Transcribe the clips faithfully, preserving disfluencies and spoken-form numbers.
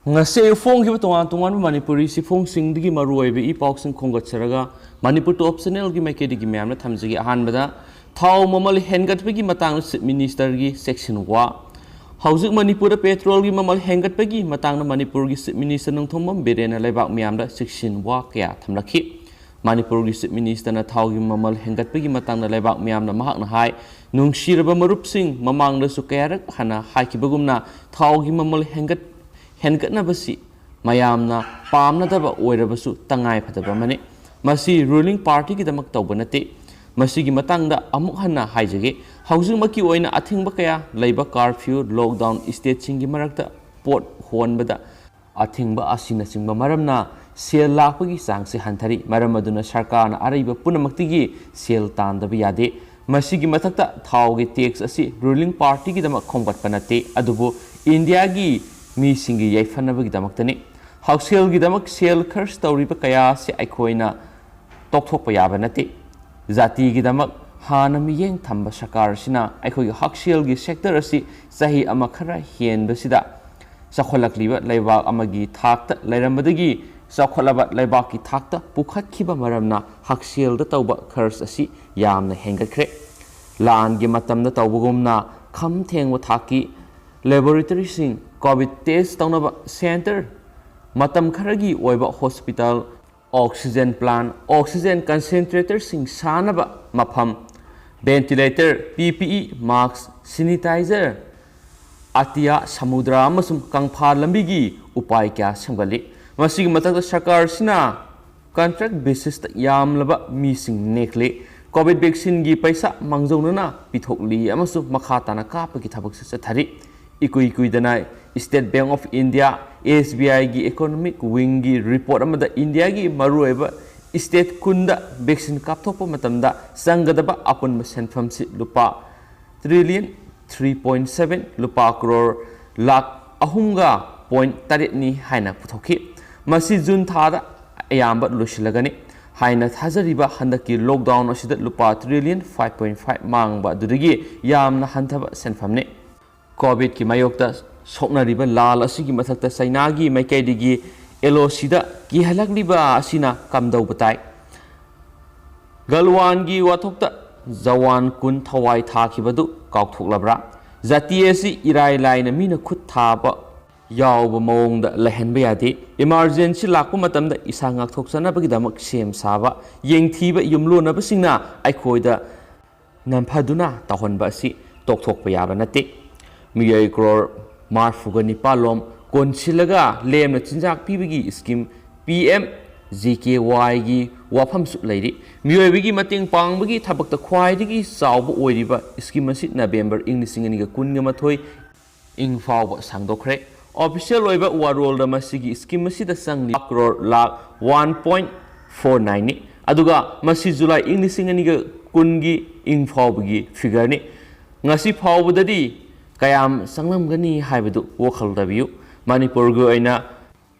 ꯉꯁꯤ ꯑꯌꯨꯛ ꯐꯣꯡꯈꯤꯕ ꯇꯣꯉꯥꯟ ꯇꯣꯉꯥꯟꯕ ꯃꯅꯤꯄꯨꯔꯤ ꯆꯦꯐꯣꯡꯁꯤꯡꯗꯒꯤ ꯃꯔꯨꯑꯣꯏꯕ ꯏ ꯄꯥꯎꯁꯤꯡ ꯈꯣꯝꯒꯠꯆꯔꯒ ꯃꯅꯤꯄꯨꯔ ꯇꯣꯞ ꯆꯦꯅꯦꯜꯒꯤ ꯃꯥꯏꯀꯩꯗꯒꯤ ꯃꯌꯥꯝꯅ ꯊꯝꯖꯒꯦ꯫ ꯑꯍꯥꯟꯕꯗ ꯊꯥꯎ ꯃꯃꯜ ꯍꯦꯟꯒꯠꯄꯒꯤ ꯃꯇꯥꯡꯗ ꯆꯤꯐ ꯃꯤꯅꯤꯁꯇꯔꯒꯤ ꯆꯦꯛꯁꯤꯟ ꯋꯥ꯫ ꯍꯧꯖꯤꯛ ꯃꯅꯤꯄꯨꯔꯗ ꯄꯦꯇ꯭ꯔꯣꯜꯒꯤ ꯃꯃꯜ ꯍꯦꯟꯒꯠꯄꯒꯤ ꯃꯇꯥꯡꯗ ꯃꯅꯤꯄꯨꯔꯒꯤ ꯆꯤꯐ ꯃꯤꯅꯤꯁꯇꯔ ꯅꯣꯡꯊꯣꯝꯕꯝ ꯕꯤꯔꯦꯟꯅ ꯂꯩꯕꯥꯛ ꯃꯤꯌꯥꯝꯗ ꯆꯦꯛꯁꯤꯟ ꯋꯥ ꯀꯌꯥ ꯊꯝꯂꯛꯈꯤ꯫ ꯃꯅꯤꯄꯨꯔꯒꯤ ꯆꯤꯐ ꯃꯤꯅꯤꯁꯇꯔꯅ ꯊꯥꯎꯒꯤ ꯃꯃꯜ ꯍꯦꯟꯒꯠꯄꯒꯤ ꯃꯇꯥꯡꯗ ꯂꯩꯕꯥꯛ ꯃꯤꯌꯥꯝꯅ ꯃꯍꯥꯛꯅ ꯍꯥꯏ, ꯅꯨꯡꯁꯤꯔꯕ ꯃꯔꯨꯞꯁꯤꯡ, ꯃꯃꯥꯡꯗꯁꯨ ꯀꯌꯥꯔꯛ ꯍꯟꯅ ꯍꯥꯏꯈꯤꯕꯒꯨꯝꯅ ꯊꯥꯎꯒꯤ ꯃꯃꯜ ꯍꯦꯟꯒꯠ-, ꯍꯦꯟꯒꯠꯅꯕꯁꯤ ꯃꯌꯥꯝꯅ ꯄꯥꯝꯅꯗꯕ ꯑꯣꯏꯔꯕꯁꯨ ꯇꯉꯥꯏ ꯐꯗꯕ ꯑꯃꯅꯤ꯫ ꯃꯁꯤ ꯔꯨꯂꯤꯡ ꯄꯥꯔꯇꯤꯒꯤꯗꯃꯛ ꯇꯧꯕ ꯅꯠꯇꯦ꯫ ꯃꯁꯤꯒꯤ ꯃꯇꯥꯡꯗ ꯑꯃꯨꯛ ꯍꯟꯅ ꯍꯥꯏꯖꯒꯦ, ꯍꯧꯖꯤꯛꯃꯛꯀꯤ ꯑꯣꯏꯅ ꯑꯊꯤꯡꯕ ꯀꯌꯥ ꯂꯩꯕ ꯀꯥꯔꯐ꯭ꯌꯨ, ꯂꯣꯛꯗꯥꯎꯟ, ꯏꯁꯇꯦꯠꯁꯤꯡꯒꯤ ꯃꯔꯛꯇ ꯄꯣꯠ ꯍꯣꯟꯕꯗ ꯑꯊꯤꯡꯕ ꯑꯁꯤꯅꯆꯤꯡꯕ ꯃꯔꯝꯅ ꯁꯦꯜ ꯂꯥꯛꯄꯒꯤ ꯆꯥꯡꯁꯤ ꯍꯟꯊꯔꯤ꯫ ꯃꯔꯝ ꯑꯗꯨꯅ ꯁꯔꯀꯥꯔꯅ ꯑꯔꯩꯕ ꯄꯨꯝꯅꯃꯛꯇꯒꯤ ꯁꯦꯜ ꯇꯥꯟꯗꯕ ꯌꯥꯗꯦ꯫ ꯃꯁꯤꯒꯤ ꯃꯊꯛꯇ ꯊꯥꯎꯒꯤ ꯇꯦꯛꯁ ꯑꯁꯤ ꯔꯨꯂꯤꯡ ꯄꯥꯔꯇꯤꯒꯤꯗꯃꯛ ꯈꯣꯝꯒꯠꯄ ꯅꯠꯇꯦ, ꯑꯗꯨꯕꯨ ꯏꯟꯗꯤꯌꯥꯒꯤ ꯃꯤꯁꯤꯡꯒꯤ ꯌꯥꯏꯐꯅꯕꯒꯤꯗꯃꯛꯇꯅꯤ꯫ ꯍꯛꯁꯦꯜꯒꯤꯗꯃꯛ ꯁꯦꯜ ꯈꯔꯆ ꯇꯧꯔꯤꯕ ꯀꯌꯥ ꯑꯁꯤ ꯑꯩꯈꯣꯏꯅ ꯇꯣꯛꯊꯣꯛꯄ ꯌꯥꯕ ꯅꯠꯇꯦ꯫ ꯖꯥꯇꯤꯒꯤꯗꯃꯛ ꯍꯥꯟꯅ ꯃꯤꯠꯌꯦꯡ ꯊꯝꯕ ꯁꯔꯀꯥꯔ ꯑꯁꯤꯅ ꯑꯩꯈꯣꯏꯒꯤ ꯍꯛꯁꯦꯜꯒꯤ ꯁꯦꯛꯇꯔ ꯑꯁꯤ ꯆꯍꯤ ꯑꯃ ꯈꯔ ꯍꯦꯟꯕꯁꯤꯗ ꯆꯥꯎꯈꯠꯂꯛꯂꯤꯕ ꯂꯩꯕꯥꯛ ꯑꯃꯒꯤ ꯊꯥꯛꯇ ꯂꯩꯔꯝꯕꯗꯒꯤ ꯆꯥꯎꯈꯠꯂꯕ ꯂꯩꯕꯥꯛꯀꯤ ꯊꯥꯛꯇ ꯄꯨꯈꯠꯈꯤꯕ ꯃꯔꯝꯅ ꯍꯛꯁꯦꯜꯗ ꯇꯧꯕ ꯈꯔꯆ ꯑꯁꯤ ꯌꯥꯝꯅ ꯍꯦꯟꯒꯠꯈ꯭ꯔꯦ꯫ ꯂꯥꯟꯒꯤ ꯃꯇꯝꯗ ꯇꯧꯕꯒꯨꯝꯅ ꯈꯝ ꯊꯦꯡꯕ ꯊꯥꯛꯀꯤ ꯂꯦꯕꯣꯔꯦꯇꯔꯤꯁꯤꯡ, ꯀꯣꯚꯤꯗ ꯇꯦꯁ ꯇꯧꯅꯕ ꯁꯦꯟꯇꯔ, ꯃꯇꯝ ꯈꯔꯒꯤ ꯑꯣꯏꯕ ꯍꯣꯁꯄꯤꯇꯥꯜ, ꯑꯣꯛꯁꯤꯖꯦꯟ ꯄ꯭ꯂꯥꯟ, ꯑꯣꯛꯁꯤꯖꯦꯟ ꯀꯟꯁꯦꯟꯇ꯭ꯔꯦꯇꯔꯁꯤꯡ ꯁꯥꯅꯕ ꯃꯐꯝ, ꯚꯦꯟꯇꯤꯂꯦꯇꯔ, ꯄꯤ ꯄꯤ ꯏ, ꯃꯥꯁ꯭ꯛ, ꯁꯦꯅꯤꯇꯥꯏꯖꯔ, ꯑꯇꯤꯌꯥ, ꯁꯃꯨꯗ꯭ꯔ ꯑꯃꯁꯨꯡ ꯀꯪꯐꯥꯜ ꯂꯝꯕꯤꯒꯤ ꯎꯄꯥꯏ ꯀꯌꯥ ꯁꯦꯝꯒꯠꯂꯤ꯫ ꯃꯁꯤꯒꯤ ꯃꯊꯛꯇ ꯁꯔꯀꯥꯔꯁꯤꯅ ꯀꯟꯇ꯭ꯔꯦꯛ ꯕꯦꯁꯤꯁꯇ ꯌꯥꯝꯂꯕ ꯃꯤꯁꯤꯡ ꯅꯦꯛꯂꯤ꯫ ꯀꯣꯚꯤꯗ ꯚꯦꯛꯁꯤꯟꯒꯤ ꯄꯩꯁꯥ ꯃꯥꯡꯖꯧꯅꯅ ꯄꯤꯊꯣꯛꯂꯤ ꯑꯃꯁꯨꯡ ꯃꯈꯥ ꯇꯥꯅ ꯀꯥꯞꯄꯒꯤ ꯊꯕꯛꯁꯨ ꯆꯠꯊꯔꯤ꯫ ꯏꯀꯨꯏ ꯀꯨꯏꯗꯅ state bank of India, S B ꯑꯥꯏꯒꯤ ꯏꯀꯣꯅꯣꯃꯤꯛ ꯋꯤꯡꯒꯤ ꯔꯤꯄꯣꯔꯠ ꯑꯃꯗ ꯏꯟꯗꯤꯌꯥꯒꯤ ꯃꯔꯨꯑꯣꯏꯕ ꯁ꯭ꯇꯦꯠ ꯀꯨꯟꯗ ꯚꯦꯛꯁꯤꯟ ꯀꯥꯞꯊꯣꯛꯄ ꯃꯇꯝꯗ ꯆꯪꯒꯗꯕ ꯑꯄꯨꯟꯕ ꯁꯦꯟꯐꯝꯁꯤ ꯂꯨꯄꯥ ꯇ꯭ꯔꯤꯂꯤꯌꯟ ꯊ꯭ꯔꯤ ꯄꯣꯏꯟ ꯁꯚꯦꯟ, ꯂꯨꯄꯥ ꯀ꯭ꯔꯣꯔ ꯂꯥꯈ ꯑꯍꯨꯝꯒ ꯄꯣꯏꯟ ꯇꯔꯦꯠꯅꯤ ꯍꯥꯏꯅ ꯄꯨꯊꯣꯛꯈꯤ꯫ ꯃꯁꯤ ꯖꯨꯟ ꯊꯥꯗ ꯑꯌꯥꯝꯕ ꯂꯣꯏꯁꯤꯜꯂꯒꯅꯤ ꯍꯥꯏꯅ ꯊꯥꯖꯔꯤꯕ ꯍꯟꯗꯛꯀꯤ ꯂꯣꯛꯗꯥꯎꯟ ꯑꯁꯤꯗ ꯂꯨꯄꯥ ꯇ꯭ꯔꯤꯂꯤꯌꯟ ꯐꯥꯏꯚ ꯄꯣꯏꯟ ꯐꯥꯏꯚ ꯃꯥꯡꯕ ꯑꯗꯨꯗꯒꯤ ꯌꯥꯝꯅ ꯍꯟꯊꯕ ꯁꯦꯟꯐꯝꯅꯤ꯫ ꯀꯣꯚꯤꯗꯀꯤ ꯃꯥꯌꯣꯛꯇ ꯁꯣꯛꯅꯔꯤꯕ ꯂꯥꯜ ꯑꯁꯤꯒꯤ ꯃꯊꯛꯇ ꯆꯩꯅꯥꯒꯤ ꯃꯥꯏꯀꯩꯗꯒꯤ ꯑꯦꯜ ꯑꯣ ꯁꯤꯗ ꯀꯤꯍꯜꯂꯛꯂꯤꯕ ꯑꯁꯤꯅ ꯀꯝꯗꯧꯕ ꯇꯥꯏ? ꯒꯜꯋꯥꯟꯒꯤ ꯋꯥꯊꯣꯛꯇ ꯖꯋꯥꯟ ꯀꯨꯟ ꯊꯋꯥꯏ ꯊꯥꯈꯤꯕꯗꯨ ꯀꯥꯎꯊꯣꯛꯂꯕ꯭ꯔꯥ? ꯖꯥꯇꯤ ꯑꯁꯤ ꯏꯔꯥꯏ ꯂꯥꯏꯅ ꯃꯤꯅ ꯈꯨꯠ ꯊꯥꯕ ꯌꯥꯎꯕ ꯃꯑꯣꯡꯗ ꯂꯩꯍꯟꯕ ꯌꯥꯗꯦ꯫ ꯏꯃꯥꯔꯖꯦꯟꯁꯤ ꯂꯥꯛꯄ ꯃꯇꯝꯗ ꯏꯁꯥ ꯉꯥꯛꯊꯣꯛꯆꯅꯕꯒꯤꯗꯃꯛ ꯁꯦꯝ ꯁꯥꯕ ꯌꯦꯡꯊꯤꯕ ꯌꯨꯝꯂꯣꯟꯅꯕꯁꯤꯡꯅ ꯑꯩꯈꯣꯏꯗ ꯅꯝꯐꯗꯨꯅ ꯇꯧꯍꯟꯕ ꯑꯁꯤ ꯇꯣꯛꯊꯣꯛꯄ ꯌꯥꯕ ꯅꯠꯇꯦ꯫ ꯃꯤꯑꯣꯏ ꯀ꯭ꯔꯣꯔ ꯃꯔꯤꯐꯨꯒ ꯅꯤꯄꯥꯜ ꯂꯣꯝ ꯀꯣꯟꯁꯤꯜꯂꯒ ꯂꯦꯝꯅ ꯆꯤꯟꯖꯥꯛ ꯄꯤꯕꯒꯤ ꯁ꯭ꯀꯤꯝ ꯄꯤ ꯑꯦꯝ ꯖꯤ ꯀꯦ ꯋꯥꯏꯒꯤ ꯋꯥꯐꯝꯁꯨ ꯂꯩꯔꯤ꯫ ꯃꯤꯑꯣꯏꯕꯒꯤ ꯃꯇꯦꯡ ꯄꯥꯡꯕꯒꯤ ꯊꯕꯛꯇ ꯈ꯭ꯋꯥꯏꯗꯒꯤ ꯆꯥꯎꯕ ꯑꯣꯏꯔꯤꯕ ꯁ꯭ꯀꯤꯝ ꯑꯁꯤ ꯅꯕꯦꯝꯕꯔ ꯏꯪ ꯂꯤꯁꯤꯡ ꯑꯅꯤꯒ ꯀꯨꯟꯒ ꯃꯥꯊꯣꯏ ꯏꯪ ꯐꯥꯎꯕ ꯁꯥꯡꯗꯣꯛꯈ꯭ꯔꯦ꯫ ꯑꯣꯐꯤꯁꯤꯌꯦꯜ ꯑꯣꯏꯕ ꯋꯥꯔꯣꯜꯗ ꯃꯁꯤꯒꯤ ꯁ꯭ꯀꯤꯝ ꯑꯁꯤꯗ ꯆꯪꯂꯤ crore lakh one point four ꯅꯥꯏꯟꯅꯤ꯫ ꯑꯗꯨꯒ ꯃꯁꯤ ꯖꯨꯂꯥꯏ ꯏꯪ ꯂꯤꯁꯤꯡ ꯑꯅꯤꯒ ꯀꯨꯟꯒꯤ ꯏꯪ ꯐꯥꯎꯕꯒꯤ ꯐꯤꯒꯔꯅꯤ꯫ ꯉꯁꯤ ꯐꯥꯎꯕꯗꯗꯤ ꯀꯌꯥꯝ ꯆꯪꯂꯝꯒꯅꯤ ꯍꯥꯏꯕꯗꯨ ꯋꯥꯈꯜ ꯇꯥꯕꯤꯌꯨ꯫ ꯃꯅꯤꯄꯨꯔꯒꯤ ꯑꯣꯏꯅ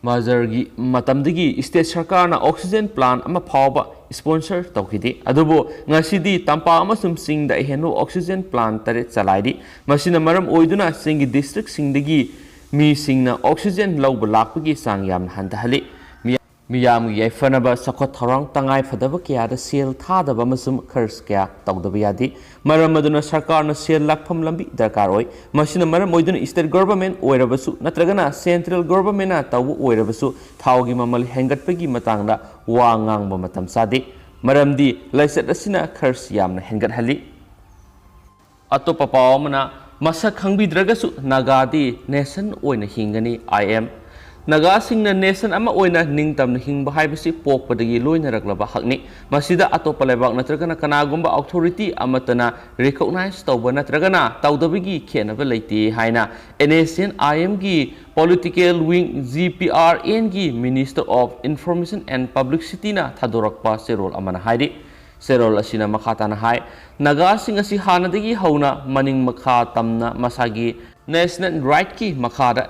ꯃꯥꯖꯔꯒꯤ ꯃꯇꯝꯗꯒꯤ ꯁ꯭ꯇꯦꯠ ꯁꯔꯀꯥꯔꯅ ꯑꯣꯛꯁꯤꯖꯦꯟ ꯄ꯭ꯂꯥꯟ ꯑꯃ ꯐꯥꯎꯕ ꯁ꯭ꯄꯣꯟꯁꯔ ꯇꯧꯈꯤꯗꯦ꯫ ꯑꯗꯨꯕꯨ ꯉꯁꯤꯗꯤ ꯇꯝꯄꯥꯛ ꯑꯃꯁꯨꯡ ꯆꯤꯡꯗ ꯑꯍꯦꯟꯕ ꯑꯣꯛꯁꯤꯖꯦꯟ ꯄ꯭ꯂꯥꯟ ꯇꯔꯦꯠ ꯆꯂꯥꯏꯔꯤ꯫ ꯃꯁꯤꯅ ꯃꯔꯝ ꯑꯣꯏꯗꯨꯅ ꯆꯤꯡꯒꯤ ꯗꯤꯁꯇ꯭ꯔꯤꯛꯁꯤꯡꯗꯒꯤ ꯃꯤꯁꯤꯡꯅ ꯑꯣꯛꯁꯤꯖꯦꯟ ꯂꯧꯕ ꯂꯥꯛꯄꯒꯤ ꯆꯥꯡ ꯌꯥꯝꯅ ꯍꯟꯊꯍꯜꯂꯤ꯫ ꯃꯤ-, ꯃꯤꯌꯥꯝꯒꯤ ꯌꯥꯏꯐꯅꯕ ꯆꯥꯎꯈꯠ ꯊꯧꯔꯥꯡ ꯇꯉꯥꯏ ꯐꯗꯕ ꯀꯌꯥꯗ ꯁꯦꯜ ꯊꯥꯗꯕ ꯑꯃꯁꯨꯡ ꯈꯔꯆ ꯀꯌꯥ ꯇꯧꯗꯕ ꯌꯥꯗꯦ꯫ ꯃꯔꯝ ꯑꯗꯨꯅ ꯁꯔꯀꯥꯔꯅ ꯁꯦꯜ ꯂꯥꯛꯐꯝ ꯂꯝꯕꯤ ꯗꯔꯀꯥꯔ ꯑꯣꯏ꯫ ꯃꯁꯤꯅ ꯃꯔꯝ ꯑꯣꯏꯗꯨꯅ ꯁ꯭ꯇꯦꯠ ꯒꯣꯚꯔꯟꯃꯦꯟꯠ ꯑꯣꯏꯔꯕꯁꯨ ꯅꯠꯇ꯭ꯔꯒꯅ ꯁꯦꯟꯇ꯭ꯔꯦꯜ ꯒꯣꯚꯔꯟꯃꯦꯟꯠꯅ ꯇꯧꯕ ꯑꯣꯏꯔꯕꯁꯨ ꯊꯥꯎꯒꯤ ꯃꯃꯜ ꯍꯦꯟꯒꯠꯄꯒꯤ ꯃꯇꯥꯡꯗ ꯋꯥ ꯉꯥꯡꯕ ꯃꯇꯝ ꯆꯥꯗꯦ꯫ ꯃꯔꯝꯗꯤ ꯂꯥꯏꯆꯠ ꯑꯁꯤꯅ ꯈꯔꯆ ꯌꯥꯝꯅ ꯍꯦꯟꯒꯠꯍꯜꯂꯤ꯫ ꯑꯇꯣꯞꯄ ꯄꯥꯎ ꯑꯃꯅ, ꯃꯁꯛ ꯈꯪꯕꯤꯗ꯭ꯔꯒꯁꯨ ꯅꯥꯒꯥꯗꯤ ꯅꯦꯁꯟ ꯑꯣꯏꯅ ꯍꯤꯡꯒꯅꯤ, ꯑꯥꯏ ꯑꯦꯝ꯫ ꯅꯥꯒꯥꯁꯤꯡꯅ ꯅꯦꯁꯟ ꯑꯃ ꯑꯣꯏꯅ ꯅꯤꯡꯇꯝꯅ ꯍꯤꯡꯕ ꯍꯥꯏꯕꯁꯤ ꯄꯣꯛꯄꯗꯒꯤ ꯂꯣꯏꯅꯔꯛꯂꯕ ꯍꯛꯅꯤ꯫ ꯃꯁꯤꯗ ꯑꯇꯣꯞꯄ ꯂꯩꯕꯥꯛ ꯅꯠꯇ꯭ꯔꯒꯅ ꯀꯅꯥꯒꯨꯝꯕ ꯑꯣꯊꯣꯔꯤꯇꯤ ꯑꯃꯠꯇꯅ ꯔꯤꯀꯣꯛꯅꯥꯏꯖ ꯇꯧꯕ ꯅꯠꯇ꯭ꯔꯒꯅ ꯇꯧꯗꯕꯒꯤ ꯈꯦꯠꯅꯕ ꯂꯩꯇꯦ ꯍꯥꯏꯅ ꯑꯦꯟ ꯑꯦꯁ ꯑꯦꯟ ꯑꯥꯏ ꯑꯦꯝꯒꯤ political wing, G P R ꯑꯦꯟꯒꯤ Minister of Information and Publicityꯅ ꯊꯥꯗꯣꯔꯛꯄ ꯆꯦꯔꯣꯜ ꯑꯃꯅ ꯍꯥꯏꯔꯤ꯫ ꯆꯦꯔꯣꯜ ꯑꯁꯤꯅ ꯃꯈꯥ ꯇꯥꯅ ꯍꯥꯏ, ꯅꯥꯒꯥꯁꯤꯡ ꯑꯁꯤ ꯍꯥꯟꯅꯗꯒꯤ ꯍꯧꯅ ꯃꯅꯤꯡ ꯃꯈꯥ ꯇꯝꯅ ꯃꯁꯥꯒꯤ ꯅꯦꯁꯅꯦꯜ ꯔꯥꯏꯠꯀꯤ ꯃꯈꯥꯗ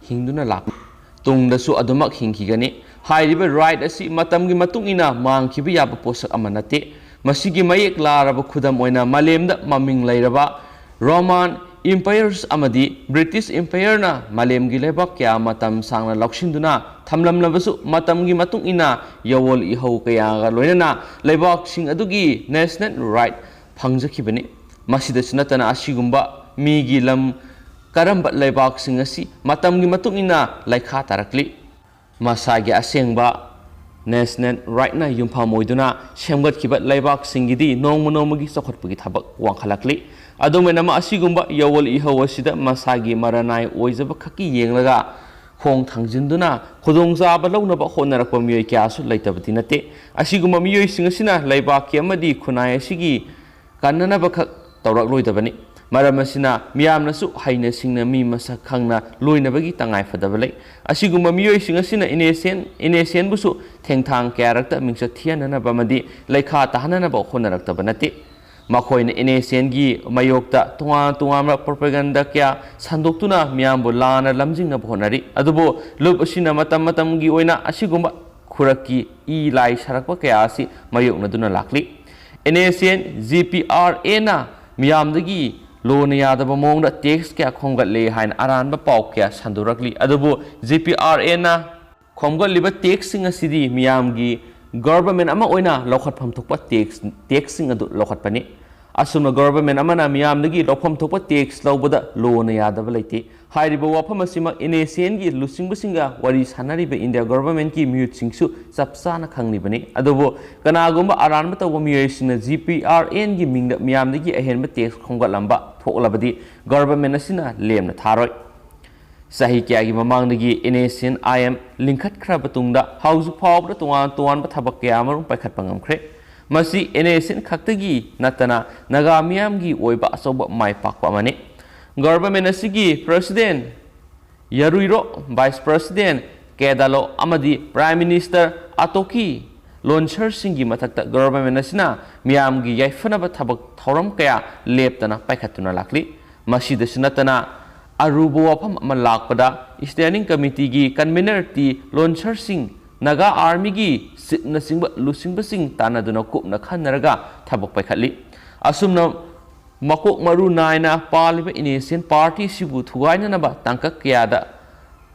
ꯍꯤꯡꯗꯨꯅ ꯂꯥꯛꯄ, ꯇꯨꯡꯗꯁꯨ ꯑꯗꯨꯃꯛ ꯍꯤꯡꯈꯤꯒꯅꯤ꯫ ꯍꯥꯏꯔꯤꯕ ꯔꯥꯏꯠ ꯑꯁꯤ ꯃꯇꯝꯒꯤ ꯃꯇꯨꯡ ꯏꯟꯅ ꯃꯥꯡꯈꯤꯕ ꯌꯥꯕ ꯄꯣꯠꯁꯛ ꯑꯃ ꯅꯠꯇꯦ꯫ ꯃꯁꯤꯒꯤ ꯃꯌꯦꯛ ꯂꯥꯔꯕ ꯈꯨꯗꯝ ꯑꯣꯏꯅ ꯃꯥꯂꯦꯝꯗ ꯃꯃꯤꯡ ꯂꯩꯔꯕ ꯔꯣꯃꯥꯟ Empires ꯑꯃꯗꯤ British Empireꯅ ꯃꯥꯂꯦꯝꯒꯤ ꯂꯩꯕꯥꯛ ꯀꯌꯥ ꯃꯇꯝ ꯁꯥꯡꯅ ꯂꯧꯁꯤꯟꯗꯨꯅ ꯊꯝꯂꯝꯂꯕꯁꯨ, ꯃꯇꯝꯒꯤ ꯃꯇꯨꯡ ꯏꯟꯅ ꯌꯑꯣꯜ ꯏꯍꯧ ꯀꯌꯥꯒ ꯂꯣꯏꯅꯅ ꯂꯩꯕꯥꯛꯁꯤꯡ ꯑꯗꯨꯒꯤ national right ꯐꯪꯖꯈꯤꯕꯅꯤ꯫ ꯃꯁꯤꯗꯁꯨ ꯅꯠꯇꯅ, ꯑꯁꯤꯒꯨꯝꯕ ꯃꯤꯒꯤ ꯂꯝ ꯀꯔꯝꯕ ꯂꯩꯕꯥꯛꯁꯤꯡ ꯑꯁꯤ ꯃꯇꯝꯒꯤ ꯃꯇꯨꯡ ꯏꯟꯅ ꯂꯩꯈꯥ ꯇꯥꯔꯛꯂꯤ꯫ ꯃꯁꯥꯒꯤ ꯑꯁꯦꯡꯕ national rightꯅ ꯌꯨꯝꯐꯝ ꯑꯣꯏꯗꯨꯅ ꯁꯦꯝꯒꯠꯈꯤꯕ ꯂꯩꯕꯥꯛꯁꯤꯡꯒꯤꯗꯤ ꯅꯣꯡꯃ ꯅꯣꯡꯃꯒꯤ ꯆꯥꯎꯈꯠꯄꯒꯤ ꯊꯕꯛ ꯋꯥꯡꯈꯠꯂꯛꯂꯤ꯫ ꯑꯗꯨꯝ ꯑꯣꯏꯅꯃꯛ, ꯑꯁꯤꯒꯨꯝꯕ ꯌꯑꯣꯜ ꯏꯍꯧ ꯑꯁꯤꯗ ꯃꯁꯥꯒꯤ ꯃꯔꯅꯥꯏ ꯑꯣꯏꯖꯕ ꯈꯛꯀꯤ ꯌꯦꯡꯂꯒ ꯈꯣꯡ ꯊꯥꯡꯖꯤꯟꯗꯨꯅ ꯈꯨꯗꯣꯡꯆꯥꯕ ꯂꯧꯅꯕ ꯍꯣꯠꯅꯔꯛꯄ ꯃꯤꯑꯣꯏ ꯀꯌꯥꯁꯨ ꯂꯩꯇꯕꯗꯤ ꯅꯠꯇꯦ꯫ ꯑꯁꯤꯒꯨꯝꯕ ꯃꯤꯑꯣꯏꯁꯤꯡ ꯑꯁꯤꯅ ꯂꯩꯕꯥꯛꯀꯤ ꯑꯃꯗꯤ ꯈꯨꯟꯅꯥꯏ ꯑꯁꯤꯒꯤ ꯀꯟꯅꯅꯕꯈꯛ ꯇꯧꯔꯛꯂꯣꯏꯗꯕꯅꯤ꯫ ꯃꯔꯝ ꯑꯁꯤꯅ, ꯃꯤꯌꯥꯝꯅꯁꯨ ꯍꯩꯅ ꯁꯤꯡꯅ ꯃꯤ ꯃꯁꯛ ꯈꯪꯅ ꯂꯣꯏꯅꯕꯒꯤ ꯇꯉꯥꯏ ꯐꯗꯕ ꯂꯩ꯫ ꯑꯁꯤꯒꯨꯝꯕ ꯃꯤꯑꯣꯏꯁꯤꯡ ꯑꯁꯤꯅ NSCN, NSCNꯕꯨꯁꯨ ꯊꯦꯡꯊꯥꯡ ꯀꯌꯥꯔꯛꯇ ꯃꯤꯡꯆꯠ ꯊꯤꯍꯟꯅꯅꯕ ꯑꯃꯗꯤ ꯂꯩꯈꯥ ꯇꯥꯍꯟꯅꯅꯕ ꯍꯣꯠꯅꯔꯛꯇꯕ ꯅꯠꯇꯦ꯫ ꯃꯈꯣꯏꯅ NSCNꯒꯤ ꯃꯥꯌꯣꯛꯇ ꯇꯣꯉꯥꯟ ꯇꯣꯉꯥꯟꯕ propaganda ꯀꯌꯥ ꯁꯟꯗꯣꯛꯇꯨꯅ ꯃꯤꯌꯥꯝꯕꯨ ꯂꯥꯟꯅ ꯂꯝꯖꯤꯡꯅꯕ ꯍꯣꯠꯅꯔꯤ꯫ ꯑꯗꯨꯕꯨ ꯂꯨꯞ ꯑꯁꯤꯅ ꯃꯇꯝ ꯃꯇꯝꯒꯤ ꯑꯣꯏꯅ ꯑꯁꯤꯒꯨꯝꯕ ꯈꯨꯔꯛꯀꯤ ꯏ ꯂꯥꯏ ꯁꯥꯔꯛꯄ ꯀꯌꯥ ꯑꯁꯤ ꯃꯥꯌꯣꯛꯅꯗꯨꯅ ꯂꯥꯛꯂꯤ꯫ NSCN, GPRAꯅ ꯃꯤꯌꯥꯝꯗꯒꯤ ꯂꯣꯟꯅ ꯌꯥꯗꯕ ꯃꯑꯣꯡꯗ tax ꯀꯌꯥ ꯈꯣꯝꯒꯠꯂꯦ ꯍꯥꯏꯅ ꯑꯔꯥꯟꯕ ꯄꯥꯎ ꯀꯌꯥ ꯁꯟꯗꯣꯔꯛꯂꯤ꯫ ꯑꯗꯨꯕꯨ GPRAꯅ ꯈꯣꯝꯒꯠꯂꯤꯕ taxꯁꯤꯡ ꯑꯁꯤꯗꯤ ꯃꯤꯌꯥꯝꯒꯤ government ꯑꯃ ꯑꯣꯏꯅ ꯂꯧꯈꯠꯐꯝ ꯊꯣꯛꯄ tax, taxꯁꯤꯡ ꯑꯗꯨ ꯂꯧꯈꯠꯄꯅꯤ꯫ ꯑꯁꯨꯝꯅ government ꯑꯃꯅ ꯃꯤꯌꯥꯝꯗꯒꯤ ꯂꯧꯐꯝ ꯊꯣꯛꯄ tax ꯂꯧꯕꯗ ꯂꯣꯟꯅ ꯌꯥꯗꯕ ꯂꯩꯇꯦ꯫ ꯍꯥꯏꯔꯤꯕ ꯋꯥꯐꯝ ꯑꯁꯤꯃꯛ NSCNꯒꯤ ꯂꯨꯆꯤꯡꯕꯁꯤꯡꯒ ꯋꯥꯔꯤ ꯁꯥꯟꯅꯔꯤꯕ India governmentꯀꯤ ꯃꯤꯍꯨꯠꯁꯤꯡꯁꯨ ꯆꯞ ꯆꯥꯅ ꯈꯪꯂꯤꯕꯅꯤ꯫ ꯑꯗꯨꯕꯨ ꯀꯅꯥꯒꯨꯝꯕ ꯑꯔꯥꯟꯕ ꯇꯧꯕ ꯃꯤꯑꯣꯏꯁꯤꯡꯅ GPRAꯒꯤ ꯃꯤꯡꯗ ꯃꯤꯌꯥꯝꯗꯒꯤ ꯑꯍꯦꯟꯕ tax ꯈꯣꯝꯒꯠꯂꯝꯕ ꯊꯣꯛꯂꯕꯗꯤ government ꯑꯁꯤꯅ ꯂꯦꯝꯅ ꯊꯥꯔꯣꯏ꯫ ꯆꯍꯤ ꯀꯌꯥꯒꯤ ꯃꯃꯥꯡꯗꯒꯤ NSCN-IM ꯂꯤꯡꯈꯠꯈ꯭ꯔꯕ ꯇꯨꯡꯗ ꯍꯧꯖꯤꯛ ꯐꯥꯎꯕꯗ ꯇꯣꯉꯥꯟ ꯇꯣꯉꯥꯟꯕ ꯊꯕꯛ ꯀꯌꯥ ꯑꯃꯔꯣꯝ ꯄꯥꯏꯈꯠꯄ ꯉꯝꯈ꯭ꯔꯦ꯫ ꯃꯁꯤ NSCN ꯈꯛꯇꯒꯤ ꯅꯠꯇꯅ ꯅꯥꯒꯥ ꯃꯤꯌꯥꯝꯒꯤ ꯑꯣꯏꯕ ꯑꯆꯧꯕ ꯃꯥꯏ ꯄꯥꯛꯄ ꯑꯃꯅꯤ꯫ Government ꯑꯁꯤꯒꯤ President ꯌꯥꯔꯨꯏꯔꯣ, Vice President ꯀꯦꯗꯥꯂꯣ ꯑꯃꯗꯤ Prime Minister ꯑꯇꯣꯀꯤ ꯂꯣꯟꯁꯔꯁꯤꯡꯒꯤ ꯃꯊꯛꯇ government ꯑꯁꯤꯅ ꯃꯤꯌꯥꯝꯒꯤ ꯌꯥꯏꯐꯅꯕ ꯊꯕꯛ ꯊꯧꯔꯝ ꯀꯌꯥ ꯂꯦꯞꯇꯅ ꯄꯥꯏꯈꯠꯇꯨꯅ ꯂꯥꯛꯂꯤ꯫ ꯃꯁꯤꯗꯁꯨ ꯅꯠꯇꯅ, ꯑꯔꯨꯕ ꯋꯥꯐꯝ ꯑꯃ ꯂꯥꯛꯄꯗ Standing Committeeꯒꯤ convener ꯇꯤ ꯂꯣꯟꯁꯔꯁꯤꯡ, ꯅꯥꯒꯥ Armyꯒꯤ chiefꯅꯆꯤꯡꯕ ꯂꯨꯆꯤꯡꯕꯁꯤꯡ ꯇꯥꯟꯅꯗꯨꯅ ꯀꯨꯞꯅ ꯈꯟꯅꯔꯒ ꯊꯕꯛ ꯄꯥꯏꯈꯠꯂꯤ꯫ ꯑꯁꯨꯝꯅ ꯃꯀꯣꯛ ꯃꯔꯨ ꯅꯥꯏꯅ ꯄꯥꯜꯂꯤꯕ NSCN party ꯁꯤꯕꯨ ꯊꯨꯒꯥꯏꯅꯅꯕ ꯇꯥꯡꯀꯛ ꯀꯌꯥꯗ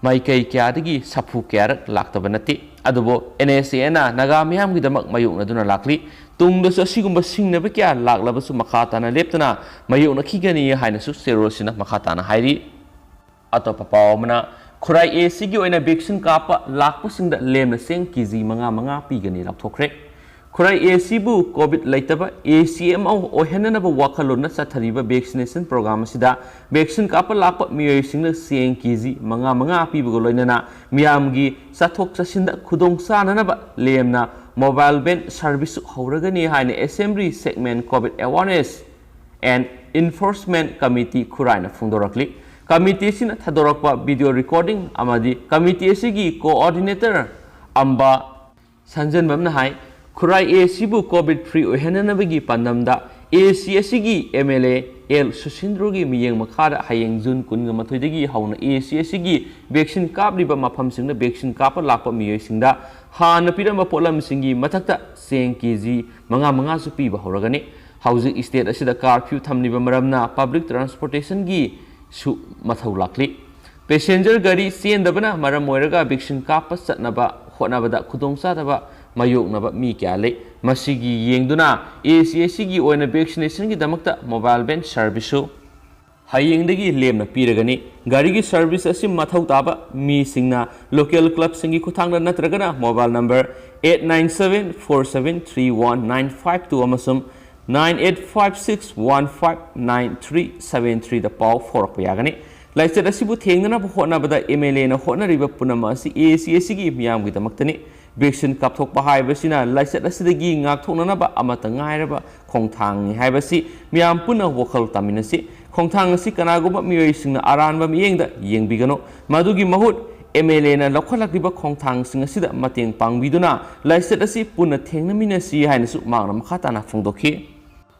ꯃꯥꯏꯀꯩ ꯀꯌꯥꯗꯒꯤ ꯁꯥꯐꯨ ꯀꯌꯥꯔꯛ ꯂꯥꯛꯇꯕ ꯅꯠꯇꯦ꯫ ꯑꯗꯨꯕꯨ NSCN ꯅ ꯅꯥꯒꯥ ꯃꯤꯌꯥꯝꯒꯤꯗꯃꯛ ꯃꯥꯌꯣꯛꯅꯗꯨꯅ ꯂꯥꯛꯂꯤ꯫ ꯇꯨꯡꯗꯁꯨ ꯑꯁꯤꯒꯨꯝꯕ ꯁꯤꯡꯅꯕ ꯀꯌꯥ ꯂꯥꯛꯂꯕꯁꯨ ꯃꯈꯥ ꯇꯥꯅ ꯂꯦꯞꯇꯅ ꯃꯥꯌꯣꯛꯅꯈꯤꯒꯅꯤ ꯍꯥꯏꯅꯁꯨ ꯆꯦꯔꯣꯜꯁꯤꯅ ꯃꯈꯥ ꯇꯥꯅ ꯍꯥꯏꯔꯤ꯫ ꯑꯇꯣꯞꯄ ꯄꯥꯎ ꯑꯃꯅ, ꯈꯨꯔꯥꯏ AC ꯒꯤ ꯑꯣꯏꯅ vaccine ꯀꯥꯞꯄ ꯂꯥꯛꯄꯁꯤꯡꯗ ꯂꯦꯝꯅ ꯆꯦꯡ KG ꯃꯉꯥ ꯃꯉꯥ ꯄꯤꯒꯅꯤ ꯂꯥꯎꯊꯣꯛꯈ꯭ꯔꯦ꯫ ꯈꯨꯔꯥꯏ AC ꯕꯨ COVID ꯂꯩꯇꯕ AC ꯑꯃ ꯑꯣꯏꯍꯟꯅꯅꯕ ꯋꯥꯈꯜꯂꯣꯟꯅ ꯆꯠꯊꯔꯤꯕ vaccination program ꯑꯁꯤꯗ vaccine ꯀꯥꯞꯄ ꯂꯥꯛꯄ ꯃꯤꯑꯣꯏꯁꯤꯡꯅ ꯆꯦꯡ KG ꯃꯉꯥ ꯃꯉꯥ ꯄꯤꯕꯒ ꯂꯣꯏꯅꯅ ꯃꯤꯌꯥꯝꯒꯤ ꯆꯠꯊꯣꯛ ꯆꯠꯁꯤꯟꯗ ꯈꯨꯗꯣꯡ ꯆꯥꯅꯅꯕ ꯂꯦꯝꯅ mobile van service ꯁꯨ ꯍꯧꯔꯒꯅꯤ ꯍꯥꯏꯅ Assembly Segment COVID Awareness and Enforcement Committee ꯈꯨꯔꯥꯏꯅ ꯐꯣꯡꯗꯣꯔꯛꯂꯤ꯫ Committee ꯑꯁꯤꯅ ꯊꯥꯗꯣꯔꯛꯄ video recording ꯑꯃꯗꯤ committee ꯑꯁꯤꯒꯤ coordinator ꯑꯝꯕ ꯁꯟꯖꯟꯕꯝꯅ ꯍꯥꯏ, ꯈꯨꯔꯥꯏ AC ꯕꯨ COVID free ꯑꯣꯏꯍꯟꯅꯅꯕꯒꯤ ꯄꯥꯟꯗꯝꯗ AC ꯑꯁꯤꯒꯤ MLA ꯑꯦꯜ ꯁꯨꯁꯤꯟꯗ꯭ꯔꯣꯒꯤ ꯃꯤꯠꯌꯦꯡ ꯃꯈꯥꯗ ꯍꯌꯦꯡ June ꯀꯨꯟꯒ ꯃꯥꯊꯣꯏꯗꯒꯤ ꯍꯧꯅ AC ꯑꯁꯤꯒꯤ vaccine ꯀꯥꯞꯂꯤꯕ ꯃꯐꯝꯁꯤꯡꯗ vaccine ꯀꯥꯞꯄ ꯂꯥꯛꯄ ꯃꯤꯑꯣꯏꯁꯤꯡꯗ ꯍꯥꯟꯅ ꯄꯤꯔꯝꯕ ꯄꯣꯠꯂꯝꯁꯤꯡꯒꯤ ꯃꯊꯛꯇ ꯆꯦꯡ KG ꯃꯉꯥ ꯃꯉꯥꯁꯨ ꯄꯤꯕ ꯍꯧꯔꯒꯅꯤ꯫ ꯍꯧꯖꯤꯛ state ꯑꯁꯤꯗ curfew ꯊꯝꯂꯤꯕ ꯃꯔꯝꯅ public transportation ꯒꯤꯁꯨ ꯃꯊꯧ ꯂꯥꯛꯂꯤ꯫ Passenger ꯒꯥꯔꯤ ꯆꯦꯟꯗꯕꯅ ꯃꯔꯝ ꯑꯣꯏꯔꯒ vaccine ꯀꯥꯞꯄ ꯆꯠꯅꯕ ꯍꯣꯠꯅꯕꯗ ꯈꯨꯗꯣꯡꯆꯥꯗꯕ ꯃꯥꯌꯣꯛꯅꯕ ꯃꯤ ꯀꯌꯥ ꯂꯩ꯫ ꯃꯁꯤꯒꯤ ꯌꯦꯡꯗꯨꯅ AC ꯑꯁꯤꯒꯤ ꯑꯣꯏꯅ vaccination ꯒꯤꯗꯃꯛꯇ mobile van service ꯁꯨ ꯍꯌꯦꯡꯗꯒꯤ ꯂꯦꯝꯅ ꯄꯤꯔꯒꯅꯤ꯫ ꯒꯥꯔꯤꯒꯤ service ꯑꯁꯤ ꯃꯊꯧ ꯇꯥꯕ ꯃꯤꯁꯤꯡꯅ local club ꯁꯤꯡꯒꯤ ꯈꯨꯠꯊꯥꯡꯗ ꯅꯠꯇ꯭ꯔꯒꯅ mobile number eight nine seven four seven three one nine five two ꯑꯃꯁꯨꯡ nine eight five six one five nine three seven three ꯗ ꯄꯥꯎ ꯐꯥꯎꯔꯛꯄ ꯌꯥꯒꯅꯤ꯫ ꯂꯥꯏꯆꯠ ꯑꯁꯤꯕꯨ ꯊꯦꯡꯅꯅꯕ ꯍꯣꯠꯅꯕꯗ MLA ꯅ ꯍꯣꯠꯅꯔꯤꯕ ꯄꯨꯝꯅꯃꯛ ꯑꯁꯤ AC ꯑꯁꯤꯒꯤ ꯃꯤꯌꯥꯝꯒꯤꯗꯃꯛꯇꯅꯤ꯫ Vaccine ꯀꯥꯞꯊꯣꯛꯄ ꯍꯥꯏꯕꯁꯤꯅ ꯂꯥꯏꯆꯠ ꯑꯁꯤꯗꯒꯤ ꯉꯥꯛꯊꯣꯛꯅꯅꯕ ꯑꯃꯠꯇ ꯉꯥꯏꯔꯕ ꯈꯣꯡꯊꯥꯡꯅꯤ ꯍꯥꯏꯕꯁꯤ ꯃꯤꯌꯥꯝ ꯄꯨꯟꯅ ꯋꯥꯈꯜ ꯇꯥꯃꯤꯟꯅꯁꯤ꯫ ꯈꯣꯡꯊꯥꯡ ꯑꯁꯤ ꯀꯅꯥꯒꯨꯝꯕ ꯃꯤꯑꯣꯏꯁꯤꯡꯅ ꯑꯔꯥꯟꯕ ꯃꯤꯠꯌꯦꯡꯗ ꯌꯦꯡꯕꯤꯒꯅꯨ꯫ ꯃꯗꯨꯒꯤ ꯃꯍꯨꯠ MLA ꯅ ꯂꯧꯈꯠꯂꯛꯂꯤꯕ ꯈꯣꯡꯊꯥꯡꯁꯤꯡ ꯑꯁꯤꯗ ꯃꯇꯦꯡ ꯄꯥꯡꯕꯤꯗꯨꯅ ꯂꯥꯏꯆꯠ ꯑꯁꯤ ꯄꯨꯟꯅ ꯊꯦꯡꯅꯃꯤꯟꯅꯁꯤ ꯍꯥꯏꯅꯁꯨ ꯃꯍꯥꯛꯅ ꯃꯈꯥ ꯇꯥꯅ ꯐꯣꯡꯗꯣꯛꯈꯤ꯫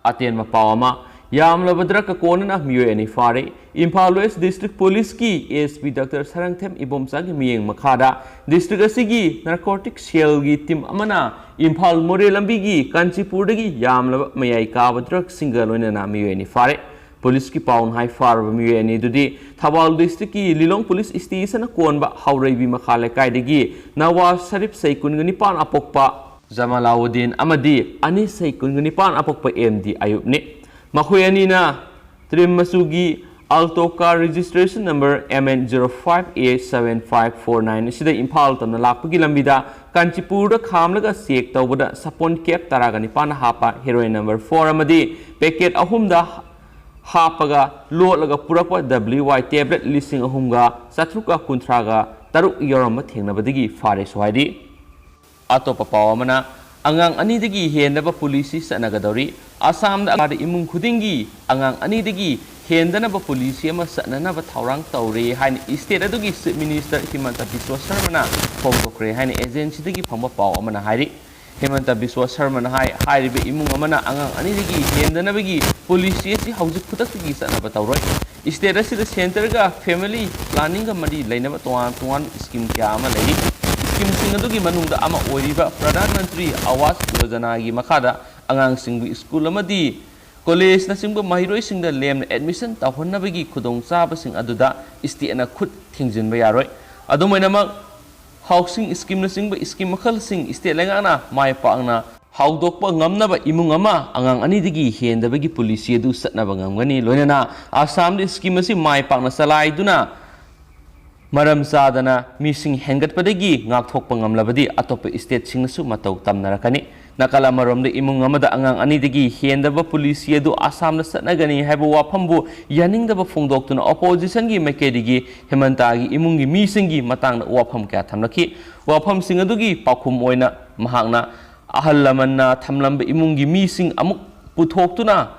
ꯑꯇꯦꯟꯕ ꯄꯥꯎ ꯑꯃ, ꯌꯥꯝꯂꯕ ꯗ꯭ꯔꯒꯀ ꯀꯣꯟꯅꯅ ꯃꯤꯑꯣꯏ ꯑꯅꯤ ꯐꯥꯔꯦ꯫ ꯏꯝꯐꯥꯜ ꯋꯦꯁ ꯗꯤꯁꯇ꯭ꯔꯤꯛ ꯄꯨꯂꯤꯁꯀꯤ ꯑꯦ ꯑꯦꯁ ꯄꯤ ꯗꯥꯛꯇꯔ ꯁꯔꯪꯊꯦꯝ ꯏꯕꯣꯝꯆꯥꯒꯤ ꯃꯤꯠꯌꯦꯡ ꯃꯈꯥꯗ ꯗꯤꯁꯇ꯭ꯔꯤꯛ ꯑꯁꯤꯒꯤ ꯅꯥꯔꯀꯣꯇꯤꯛ ꯁꯦꯜꯒꯤ ꯇꯤꯝ ꯑꯃꯅ ꯏꯝꯐꯥꯜ ꯃꯣꯔꯦ ꯂꯝꯕꯤꯒꯤ ꯀꯥꯟꯆꯤꯄꯨꯔꯗꯒꯤ ꯌꯥꯝꯂꯕ ꯃꯌꯥꯏ ꯀꯥꯕ ꯗ꯭ꯔꯒꯁꯤꯡꯒ ꯂꯣꯏꯅꯅ ꯃꯤꯑꯣꯏ ꯑꯅꯤ ꯐꯥꯔꯦ꯫ ꯄꯨꯂꯤꯁꯀꯤ ꯄꯥꯎꯅ ꯍꯥꯏ, ꯐꯥꯔꯕ ꯃꯤꯑꯣꯏ ꯑꯅꯤꯗꯨꯗꯤ ꯊꯧꯕꯥꯜ ꯗꯤꯁꯇ꯭ꯔꯤꯛꯀꯤ ꯂꯤꯂꯣꯡ ꯄꯨꯂꯤꯁ ꯏꯁꯇꯦꯁꯟꯅ ꯀꯣꯟꯕ ꯍꯥꯎꯔꯩꯕꯤ ꯃꯈꯥ ꯂꯩꯀꯥꯏꯗꯒꯤ ꯅꯋꯥꯖ ꯁꯔꯤꯐ ꯆꯍꯤ ꯀꯨꯟꯒ ꯅꯤꯄꯥꯟ ꯑꯄꯣꯛꯄ ꯖꯃꯥꯂꯥꯎꯗꯤꯟ ꯑꯃꯗꯤ ꯑꯅꯤꯁ ꯆꯍꯤ ꯀꯨꯟꯒ ꯅꯤꯄꯥꯟ ꯑꯄꯣꯛꯄ ꯑꯦꯝ ꯗꯤ ꯑꯌꯨꯕꯅꯤ꯫ ꯃꯈꯣꯏ ꯑꯅꯤꯅ ꯇ꯭ꯔꯤꯝ ꯃꯆꯨꯒꯤ Alto car registration number M N zero five A seven five four nine ꯑꯁꯤꯗ ꯏꯝꯐꯥꯜ ꯇꯝꯅ ꯂꯥꯛꯄꯒꯤ ꯂꯝꯕꯤꯗ ꯀꯥꯟꯆꯤꯄꯨꯔꯗ ꯈꯥꯝꯂꯒ ꯆꯦꯛ ꯇꯧꯕꯗ ꯁꯥꯄꯣꯟ ꯀꯦꯞ ꯇꯔꯥꯒ ꯅꯤꯄꯥꯟꯅ ꯍꯥꯞꯄ ꯍꯦꯔꯣꯏꯟ ꯅꯝꯕꯔ ꯐꯣꯔ ꯑꯃꯗꯤ ꯄꯦꯀꯦꯠ ꯑꯍꯨꯝꯗ ꯍꯥꯞꯄꯒ ꯂꯣꯠꯂꯒ ꯄꯨꯔꯛꯄ ꯗꯕ꯭ꯂꯤꯌꯨ ꯋꯥꯏ ꯇꯦꯕ꯭ꯂꯦꯠ ꯂꯤꯁꯤꯡ ꯑꯍꯨꯝꯒ ꯆꯥꯇ꯭ꯔꯨꯛꯀ ꯀꯨꯟꯊ꯭ꯔꯥꯒ ꯇꯔꯨꯛ ꯌꯥꯎꯔꯝꯕ ꯊꯦꯡꯅꯕꯗꯒꯤ ꯐꯥꯔꯦꯁꯨ ꯍꯥꯏꯔꯤ꯫ ꯑꯇꯣꯞꯄ ꯄꯥꯎ ꯑꯃꯅ, ꯑꯉꯥꯡ ꯑꯅꯤꯗꯒꯤ ꯍꯦꯟꯗꯕ ꯄꯨꯂꯤꯁꯤ ꯆꯠꯅꯒꯗꯧꯔꯤ꯫ ꯑꯁꯥꯝꯗ ꯏꯃꯨꯡ ꯈꯨꯗꯤꯡꯒꯤ ꯑꯉꯥꯡ ꯑꯅꯤꯗꯒꯤ ꯍꯦꯟꯗꯅꯕ ꯄꯨꯂꯤꯁꯤ ꯑꯃ ꯆꯠꯅꯅꯕ ꯊꯧꯔꯥꯡ ꯇꯧꯔꯦ ꯍꯥꯏꯅ ꯏꯁꯇꯦꯠ ꯑꯗꯨꯒꯤ ꯆꯤꯐ ꯃꯤꯅꯤꯁꯇꯔ ꯍꯤꯃꯟꯇ ꯕꯤꯁ꯭ꯋ ꯁꯔꯃꯅ ꯐꯣꯡꯗꯣꯛꯈ꯭ꯔꯦ ꯍꯥꯏꯅ ꯑꯦꯖꯦꯟꯁꯤꯗꯒꯤ ꯐꯪꯕ ꯄꯥꯎ ꯑꯃꯅ ꯍꯥꯏꯔꯤ꯫ ꯍꯤꯃꯟꯇ ꯕꯤꯁ꯭ꯋ ꯁꯔꯃꯅ ꯍꯥꯏ, ꯍꯥꯏꯔꯤꯕ ꯏꯃꯨꯡ ꯑꯃꯅ ꯑꯉꯥꯡ ꯑꯅꯤꯗꯒꯤ ꯍꯦꯟꯗꯅꯕꯒꯤ ꯄꯣꯂꯤꯁꯤ ꯑꯁꯤ ꯍꯧꯖꯤꯛ ꯈꯨꯗꯛꯇꯒꯤ ꯆꯠꯅꯕ ꯇꯧꯔꯣꯏ꯫ ꯏꯁꯇꯦꯠ ꯑꯁꯤꯗ ꯁꯦꯟꯇꯔꯒ ꯐꯦꯃꯤꯂꯤ ꯄ꯭ꯂꯥꯅꯤꯡꯒ ꯃꯔꯤ ꯂꯩꯅꯕ ꯇꯣꯉꯥꯟ ꯇꯣꯉꯥꯟꯕ ꯁ꯭ꯀꯤꯝ ꯀꯌꯥ ꯑꯃ ꯂꯩꯔꯤ꯫ ꯁ꯭ꯀꯤꯝꯁꯤꯡ ꯑꯗꯨꯒꯤ ꯃꯅꯨꯡꯗ ꯑꯃ ꯑꯣꯏꯔꯤꯕ ꯄ꯭ꯔꯙꯥꯟ ꯃꯟꯇ꯭ꯔꯤ ꯑꯋꯥꯁ ꯌꯣꯖꯅꯥꯒꯤ ꯃꯈꯥꯗ ꯑꯉꯥꯡꯁꯤꯡꯕꯨ ꯁ꯭ꯀꯨꯜ ꯑꯃꯗꯤ ꯀꯣꯂꯦꯖꯅꯆꯤꯡꯕ ꯃꯍꯩꯔꯣꯏꯁꯤꯡꯗ ꯂꯦꯝꯅ ꯑꯦꯗꯃꯤꯁꯟ ꯇꯧꯍꯟꯅꯕꯒꯤ ꯈꯨꯗꯣꯡꯆꯥꯕꯁꯤꯡ ꯑꯗꯨꯗ ꯏꯁꯇꯦꯠꯅ ꯈꯨꯠ ꯊꯤꯡꯖꯤꯟꯕ ꯌꯥꯔꯣꯏ꯫ ꯑꯗꯨꯝ ꯑꯣꯏꯅꯃꯛ, ꯍꯥꯎꯁꯤꯡ ꯁ꯭ꯀꯤꯝꯅꯆꯤꯡꯕ ꯁ꯭ꯀꯤꯝ ꯃꯈꯜꯁꯤꯡ ꯏꯁꯇꯦꯠ ꯂꯩꯉꯥꯛꯅ ꯃꯥꯏ ꯄꯥꯛꯅ ꯍꯧꯗꯣꯛꯄ ꯉꯝꯅꯕ ꯏꯃꯨꯡ ꯑꯃ ꯑꯉꯥꯡ ꯑꯅꯤꯗꯒꯤ ꯍꯦꯟꯗꯕꯒꯤ ꯄꯣꯂꯤꯁꯤ ꯑꯗꯨ ꯆꯠꯅꯕ ꯉꯝꯒꯅꯤ꯫ ꯂꯣꯏꯅꯅ ꯑꯁꯥꯝꯗ ꯁ꯭ꯀꯤꯝ ꯑꯁꯤ ꯃꯥꯏ ꯄꯥꯛꯅ ꯆꯂꯥꯏꯗꯨꯅ ꯃꯔꯝ ꯆꯥꯗꯅ ꯃꯤꯁꯤꯡ ꯍꯦꯟꯒꯠꯄꯗꯒꯤ ꯉꯥꯛꯊꯣꯛꯄ ꯉꯝꯂꯕꯗꯤ ꯑꯇꯣꯞꯄ ꯏꯁꯇꯦꯠꯁꯤꯡꯅꯁꯨ ꯃꯇꯧ ꯇꯝꯅꯔꯛꯀꯅꯤ꯫ ꯅꯥꯀꯜ ꯑꯃꯔꯣꯝꯗ, ꯏꯃꯨꯡ ꯑꯃꯗ ꯑꯉꯥꯡ ꯑꯅꯤꯗꯒꯤ ꯍꯦꯟꯗꯕ ꯄꯣꯂꯤꯁꯤ ꯑꯗꯨ ꯑꯁꯥꯝꯗ ꯆꯠꯅꯒꯅꯤ ꯍꯥꯏꯕ ꯋꯥꯐꯝꯕꯨ ꯌꯥꯅꯤꯡꯗꯕ ꯐꯣꯡꯗꯣꯛꯇꯨꯅ ꯑꯣꯄꯣꯖꯤꯁꯟꯒꯤ ꯃꯥꯏꯀꯩꯗꯒꯤ ꯍꯤꯃꯟꯇꯒꯤ ꯏꯃꯨꯡꯒꯤ ꯃꯤꯁꯤꯡꯒꯤ ꯃꯇꯥꯡꯗ ꯋꯥꯐꯝ ꯀꯌꯥ ꯊꯝꯂꯛꯈꯤ꯫ ꯋꯥꯐꯝꯁꯤꯡ ꯑꯗꯨꯒꯤ ꯄꯥꯎꯈꯨꯝ ꯑꯣꯏꯅ ꯃꯍꯥꯛꯅ ꯑꯍꯜ ꯂꯃꯟꯅ ꯊꯝꯂꯝꯕ ꯏꯃꯨꯡꯒꯤ ꯃꯤꯁꯤꯡ ꯑꯃꯨꯛ ꯄꯨꯊꯣꯛꯇꯨꯅ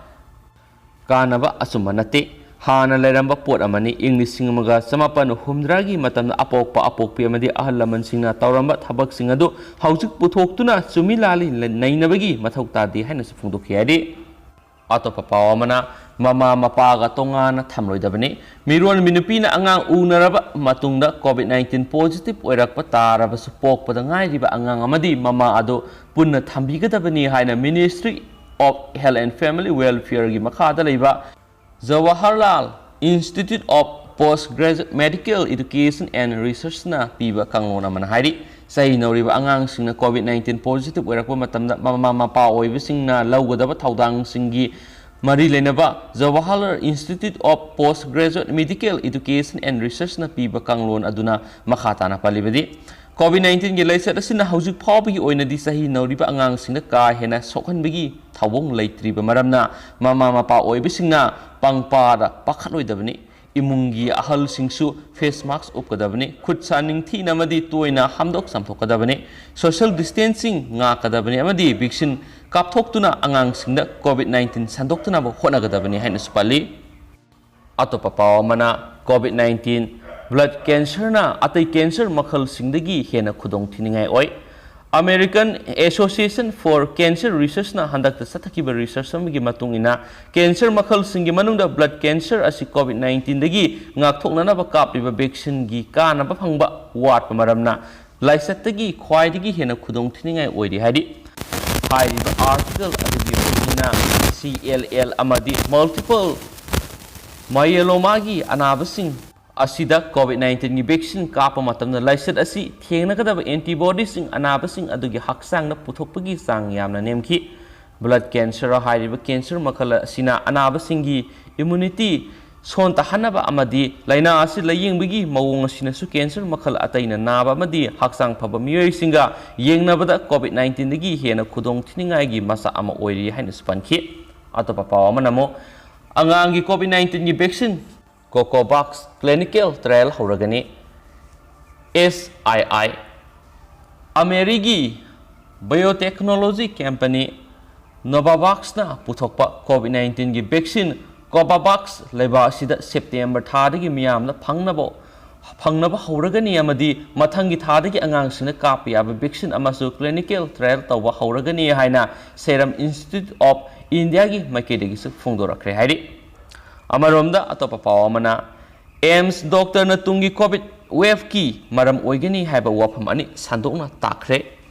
ꯀꯥꯟꯅꯕ ꯑꯆꯨꯝꯕ ꯅꯠꯇꯦ꯫ ꯍꯥꯟꯅ ꯂꯩꯔꯝꯕ ꯄꯣꯠ ꯑꯃꯅꯤ꯫ ꯏꯪ ꯂꯤꯁꯤꯡ ꯑꯃꯒ ꯆꯃꯥꯄꯟ ꯍꯨꯝꯗ꯭ꯔꯥꯒꯤ ꯃꯇꯝꯗ ꯑꯄꯣꯛꯄ ꯑꯄꯣꯛꯄꯤ ꯑꯃꯗꯤ ꯑꯍꯜ ꯂꯃꯟꯁꯤꯡꯅ ꯇꯧꯔꯝꯕ ꯊꯕꯛꯁꯤꯡ ꯑꯗꯨ ꯍꯧꯖꯤꯛ ꯄꯨꯊꯣꯛꯇꯨꯅ ꯆꯨꯝꯃꯤ ꯂꯥꯜꯂꯤ ꯅꯩꯅꯕꯒꯤ ꯃꯊꯧ ꯇꯥꯗꯦ ꯍꯥꯏꯅꯁꯨ ꯐꯣꯡꯗꯣꯛꯈꯤ ꯍꯥꯏꯔꯤ꯫ ꯑꯇꯣꯞꯄ ꯄꯥꯎ ꯑꯃꯅ, ꯃꯃꯥ ꯃꯄꯥꯒ ꯇꯣꯉꯥꯟꯅ ꯊꯝꯂꯣꯏꯗꯕꯅꯤ꯫ ꯃꯤꯔꯣꯟꯕꯤ ꯅꯨꯄꯤꯅ ꯑꯉꯥꯡ ꯎꯅꯔꯕ ꯃꯇꯨꯡꯗ COVID nineteen positive ꯑꯣꯏꯔꯛꯄ ꯇꯥꯔꯕꯁꯨ, ꯄꯣꯛꯄꯗ ꯉꯥꯏꯔꯤꯕ ꯑꯉꯥꯡ ꯑꯃꯗꯤ ꯃꯃꯥ ꯑꯗꯨ ꯄꯨꯟꯅ ꯊꯝꯕꯤꯒꯗꯕꯅꯤ ꯍꯥꯏꯅ Ministry of Health and Family Welfareꯒꯤ ꯃꯈꯥꯗ ꯂꯩꯕ Jawaharlal Institute of Postgraduate Medical Education and Researchꯅ ꯄꯤꯕ ꯀꯥꯡꯂꯣꯟ ꯑꯃꯅ ꯍꯥꯏꯔꯤ꯫ ꯆꯍꯤ ꯅꯧꯔꯤꯕ ꯑꯉꯥꯡꯁꯤꯡꯅ COVID nineteen positive ꯑꯣꯏꯔꯛꯄ ꯃꯇꯝꯗ, ꯃꯃꯥ ꯃꯄꯥ ꯑꯣꯏꯕꯁꯤꯡꯅ ꯂꯧꯒꯗꯕ ꯊꯧꯗꯥꯡꯁꯤꯡꯒꯤ ꯃꯔꯤ ꯂꯩꯅꯕ Jawaharlal Institute of Postgraduate Medical Education and Researchꯅ ꯄꯤꯕ ꯀꯥꯡꯂꯣꯟ ꯑꯗꯨꯅ ꯃꯈꯥ ꯇꯥꯅ ꯄꯜꯂꯤꯕꯗꯤ, COVID nineteenꯒꯤ ꯂꯥꯏꯆꯠ ꯑꯁꯤꯅ ꯍꯧꯖꯤꯛ ꯐꯥꯎꯕꯒꯤ ꯑꯣꯏꯅꯗꯤ ꯆꯍꯤ ꯅꯧꯔꯤꯕ ꯑꯉꯥꯡꯁꯤꯡꯗ ꯀꯥ ꯍꯦꯟꯅ ꯁꯣꯛꯍꯟꯕꯒꯤ ꯊꯧꯑꯣꯡ ꯂꯩꯇ꯭ꯔꯤꯕ ꯃꯔꯝꯅ, ꯃꯃꯥ ꯃꯄꯥ ꯑꯣꯏꯕꯁꯤꯡꯅ ꯄꯪꯄꯥꯗ ꯄꯥꯈꯠꯂꯣꯏꯗꯕꯅꯤ꯫ ꯏꯃꯨꯡꯒꯤ ꯑꯍꯜꯁꯤꯡꯁꯨ face mask ꯎꯞꯀꯗꯕꯅꯤ꯫ ꯈꯨꯠ ꯁꯥ ꯅꯤꯡꯊꯤꯅ ꯑꯃꯗꯤ ꯇꯣꯏꯅ ꯍꯥꯝꯗꯣꯛ ꯆꯥꯝꯊꯣꯛꯀꯗꯕꯅꯤ꯫ Social distancing ꯉꯥꯛꯀꯗꯕꯅꯤ ꯑꯃꯗꯤ vaccine ꯀꯥꯞꯊꯣꯛꯇꯨꯅ ꯑꯉꯥꯡꯁꯤꯡꯗ COVID nineteen ꯁꯟꯗꯣꯛꯇꯅꯕ ꯍꯣꯠꯅꯒꯗꯕꯅꯤ ꯍꯥꯏꯅꯁꯨ ꯄꯜꯂꯤ꯫ ꯑꯇꯣꯞꯄ ꯄꯥꯎ ꯑꯃꯅ, COVID nineteen blood cancerꯅ ꯑꯇꯩ cancer ꯃꯈꯜꯁꯤꯡꯗꯒꯤ ꯍꯦꯟꯅ ꯈꯨꯗꯣꯡꯊꯤꯅꯤꯡꯉꯥꯏ ꯑꯣꯏ꯫ American Association for Cancer Researchꯅ ꯍꯟꯗꯛꯇ ꯆꯠꯊꯈꯤꯕ research ꯑꯃꯒꯤ ꯃꯇꯨꯡ ꯏꯟꯅ, cancer ꯃꯈꯜꯁꯤꯡꯒꯤ ꯃꯅꯨꯡꯗ blood cancer ꯑꯁꯤ COVID nineteenꯗꯒꯤ ꯉꯥꯛꯊꯣꯛꯅꯅꯕ ꯀꯥꯞꯂꯤꯕ vaccineꯒꯤ ꯀꯥꯟꯅꯕ ꯐꯪꯕ ꯋꯥꯠꯄ ꯃꯔꯝꯅ ꯂꯥꯏꯆꯠꯇꯒꯤ ꯈ꯭ꯋꯥꯏꯗꯒꯤ ꯍꯦꯟꯅ ꯈꯨꯗꯣꯡꯊꯤꯅꯤꯡꯉꯥꯏ ꯑꯣꯏꯔꯤ ꯍꯥꯏꯔꯤ꯫ ꯍꯥꯏꯔꯤꯕ article ꯑꯗꯨꯒꯤ ꯃꯇꯨꯡ ꯏꯟꯅ, C L L ꯑꯃꯗꯤ multiple myelomaꯒꯤ ꯑꯅꯥꯕꯁꯤꯡ ꯑꯁꯤꯗ COVID nineteenꯒꯤ vaccine ꯀꯥꯞꯄ ꯃꯇꯝꯗ ꯂꯥꯏꯆꯠ ꯑꯁꯤ ꯊꯦꯡꯅꯒꯗꯕ antibodiesꯁꯤꯡ ꯑꯅꯥꯕꯁꯤꯡ ꯑꯗꯨꯒꯤ ꯍꯛꯆꯥꯡꯗ ꯄꯨꯊꯣꯛꯄꯒꯤ ꯆꯥꯡ ꯌꯥꯝꯅ ꯅꯦꯝꯈꯤ꯫ Blood cancer ꯍꯥꯏꯔꯤꯕ cancer ꯃꯈꯜ ꯑꯁꯤꯅ ꯑꯅꯥꯕꯁꯤꯡꯒꯤ immunity ꯁꯣꯟꯊꯍꯟꯅꯕ ꯑꯃꯗꯤ ꯂꯥꯏꯅꯥ ꯑꯁꯤ ꯂꯥꯌꯦꯡꯕꯒꯤ ꯃꯑꯣꯡ ꯑꯁꯤꯅꯁꯨ cancer ꯃꯈꯜ ꯑꯇꯩꯅ ꯅꯥꯕ ꯑꯃꯗꯤ ꯍꯛꯆꯥꯡ ꯐꯕ ꯃꯤꯑꯣꯏꯁꯤꯡꯒ ꯌꯦꯡꯅꯕꯗ COVID nineteenꯗꯒꯤ ꯍꯦꯟꯅ ꯈꯨꯗꯣꯡꯊꯤꯅꯤꯡꯉꯥꯏꯒꯤ ꯃꯆꯥꯛ ꯑꯃ ꯑꯣꯏꯔꯤ ꯍꯥꯏꯅꯁꯨ ꯄꯟꯈꯤ꯫ ꯑꯇꯣꯞꯄ ꯄꯥꯎ ꯑꯃꯅ ꯑꯃꯨꯛ, ꯑꯉꯥꯡꯒꯤ COVID nineteenꯒꯤ vaccine COVAX clinical trial ꯍꯧꯔꯒꯅꯤ꯫ S I I, ꯑꯃꯦꯔꯤꯒꯤ biotechnology company Novavaxꯅ ꯄꯨꯊꯣꯛꯄ COVID nineteenꯒꯤ vaccine COVAX ꯂꯩꯕꯥꯛ ꯑꯁꯤꯗ September ꯊꯥꯗꯒꯤ ꯃꯤꯌꯥꯝꯗ ꯐꯪꯅꯕ, ꯐꯪꯅꯕ ꯍꯧꯔꯒꯅꯤ ꯑꯃꯗꯤ ꯃꯊꯪꯒꯤ ꯊꯥꯗꯒꯤ ꯑꯉꯥꯡꯁꯤꯡꯅ ꯀꯥꯞꯄ ꯌꯥꯕ vaccine ꯑꯃꯁꯨ clinical trial ꯇꯧꯕ ꯍꯧꯔꯒꯅꯤ ꯍꯥꯏꯅ Serum Institute of ꯏꯟꯗꯤꯌꯥꯒꯤ ꯃꯥꯏꯀꯩꯗꯒꯤꯁꯨ ꯐꯣꯡꯗꯣꯔꯛꯈ꯭ꯔꯦ ꯍꯥꯏꯔꯤ꯫ ꯑꯃꯔꯣꯝꯗ ꯑꯇꯣꯞꯄ ꯄꯥꯎ ꯑꯃꯅ, ꯑꯦꯝꯁ ꯗꯣꯛꯇꯔꯅ ꯇꯨꯡꯒꯤ ꯀꯣꯚꯤꯗ ꯋꯦꯚꯀꯤ ꯃꯔꯝ ꯑꯣꯏꯒꯅꯤ ꯍꯥꯏꯕ ꯋꯥꯐꯝ ꯑꯅꯤ ꯁꯟꯗꯣꯛꯅ ꯇꯥꯛꯈ꯭ꯔꯦ꯫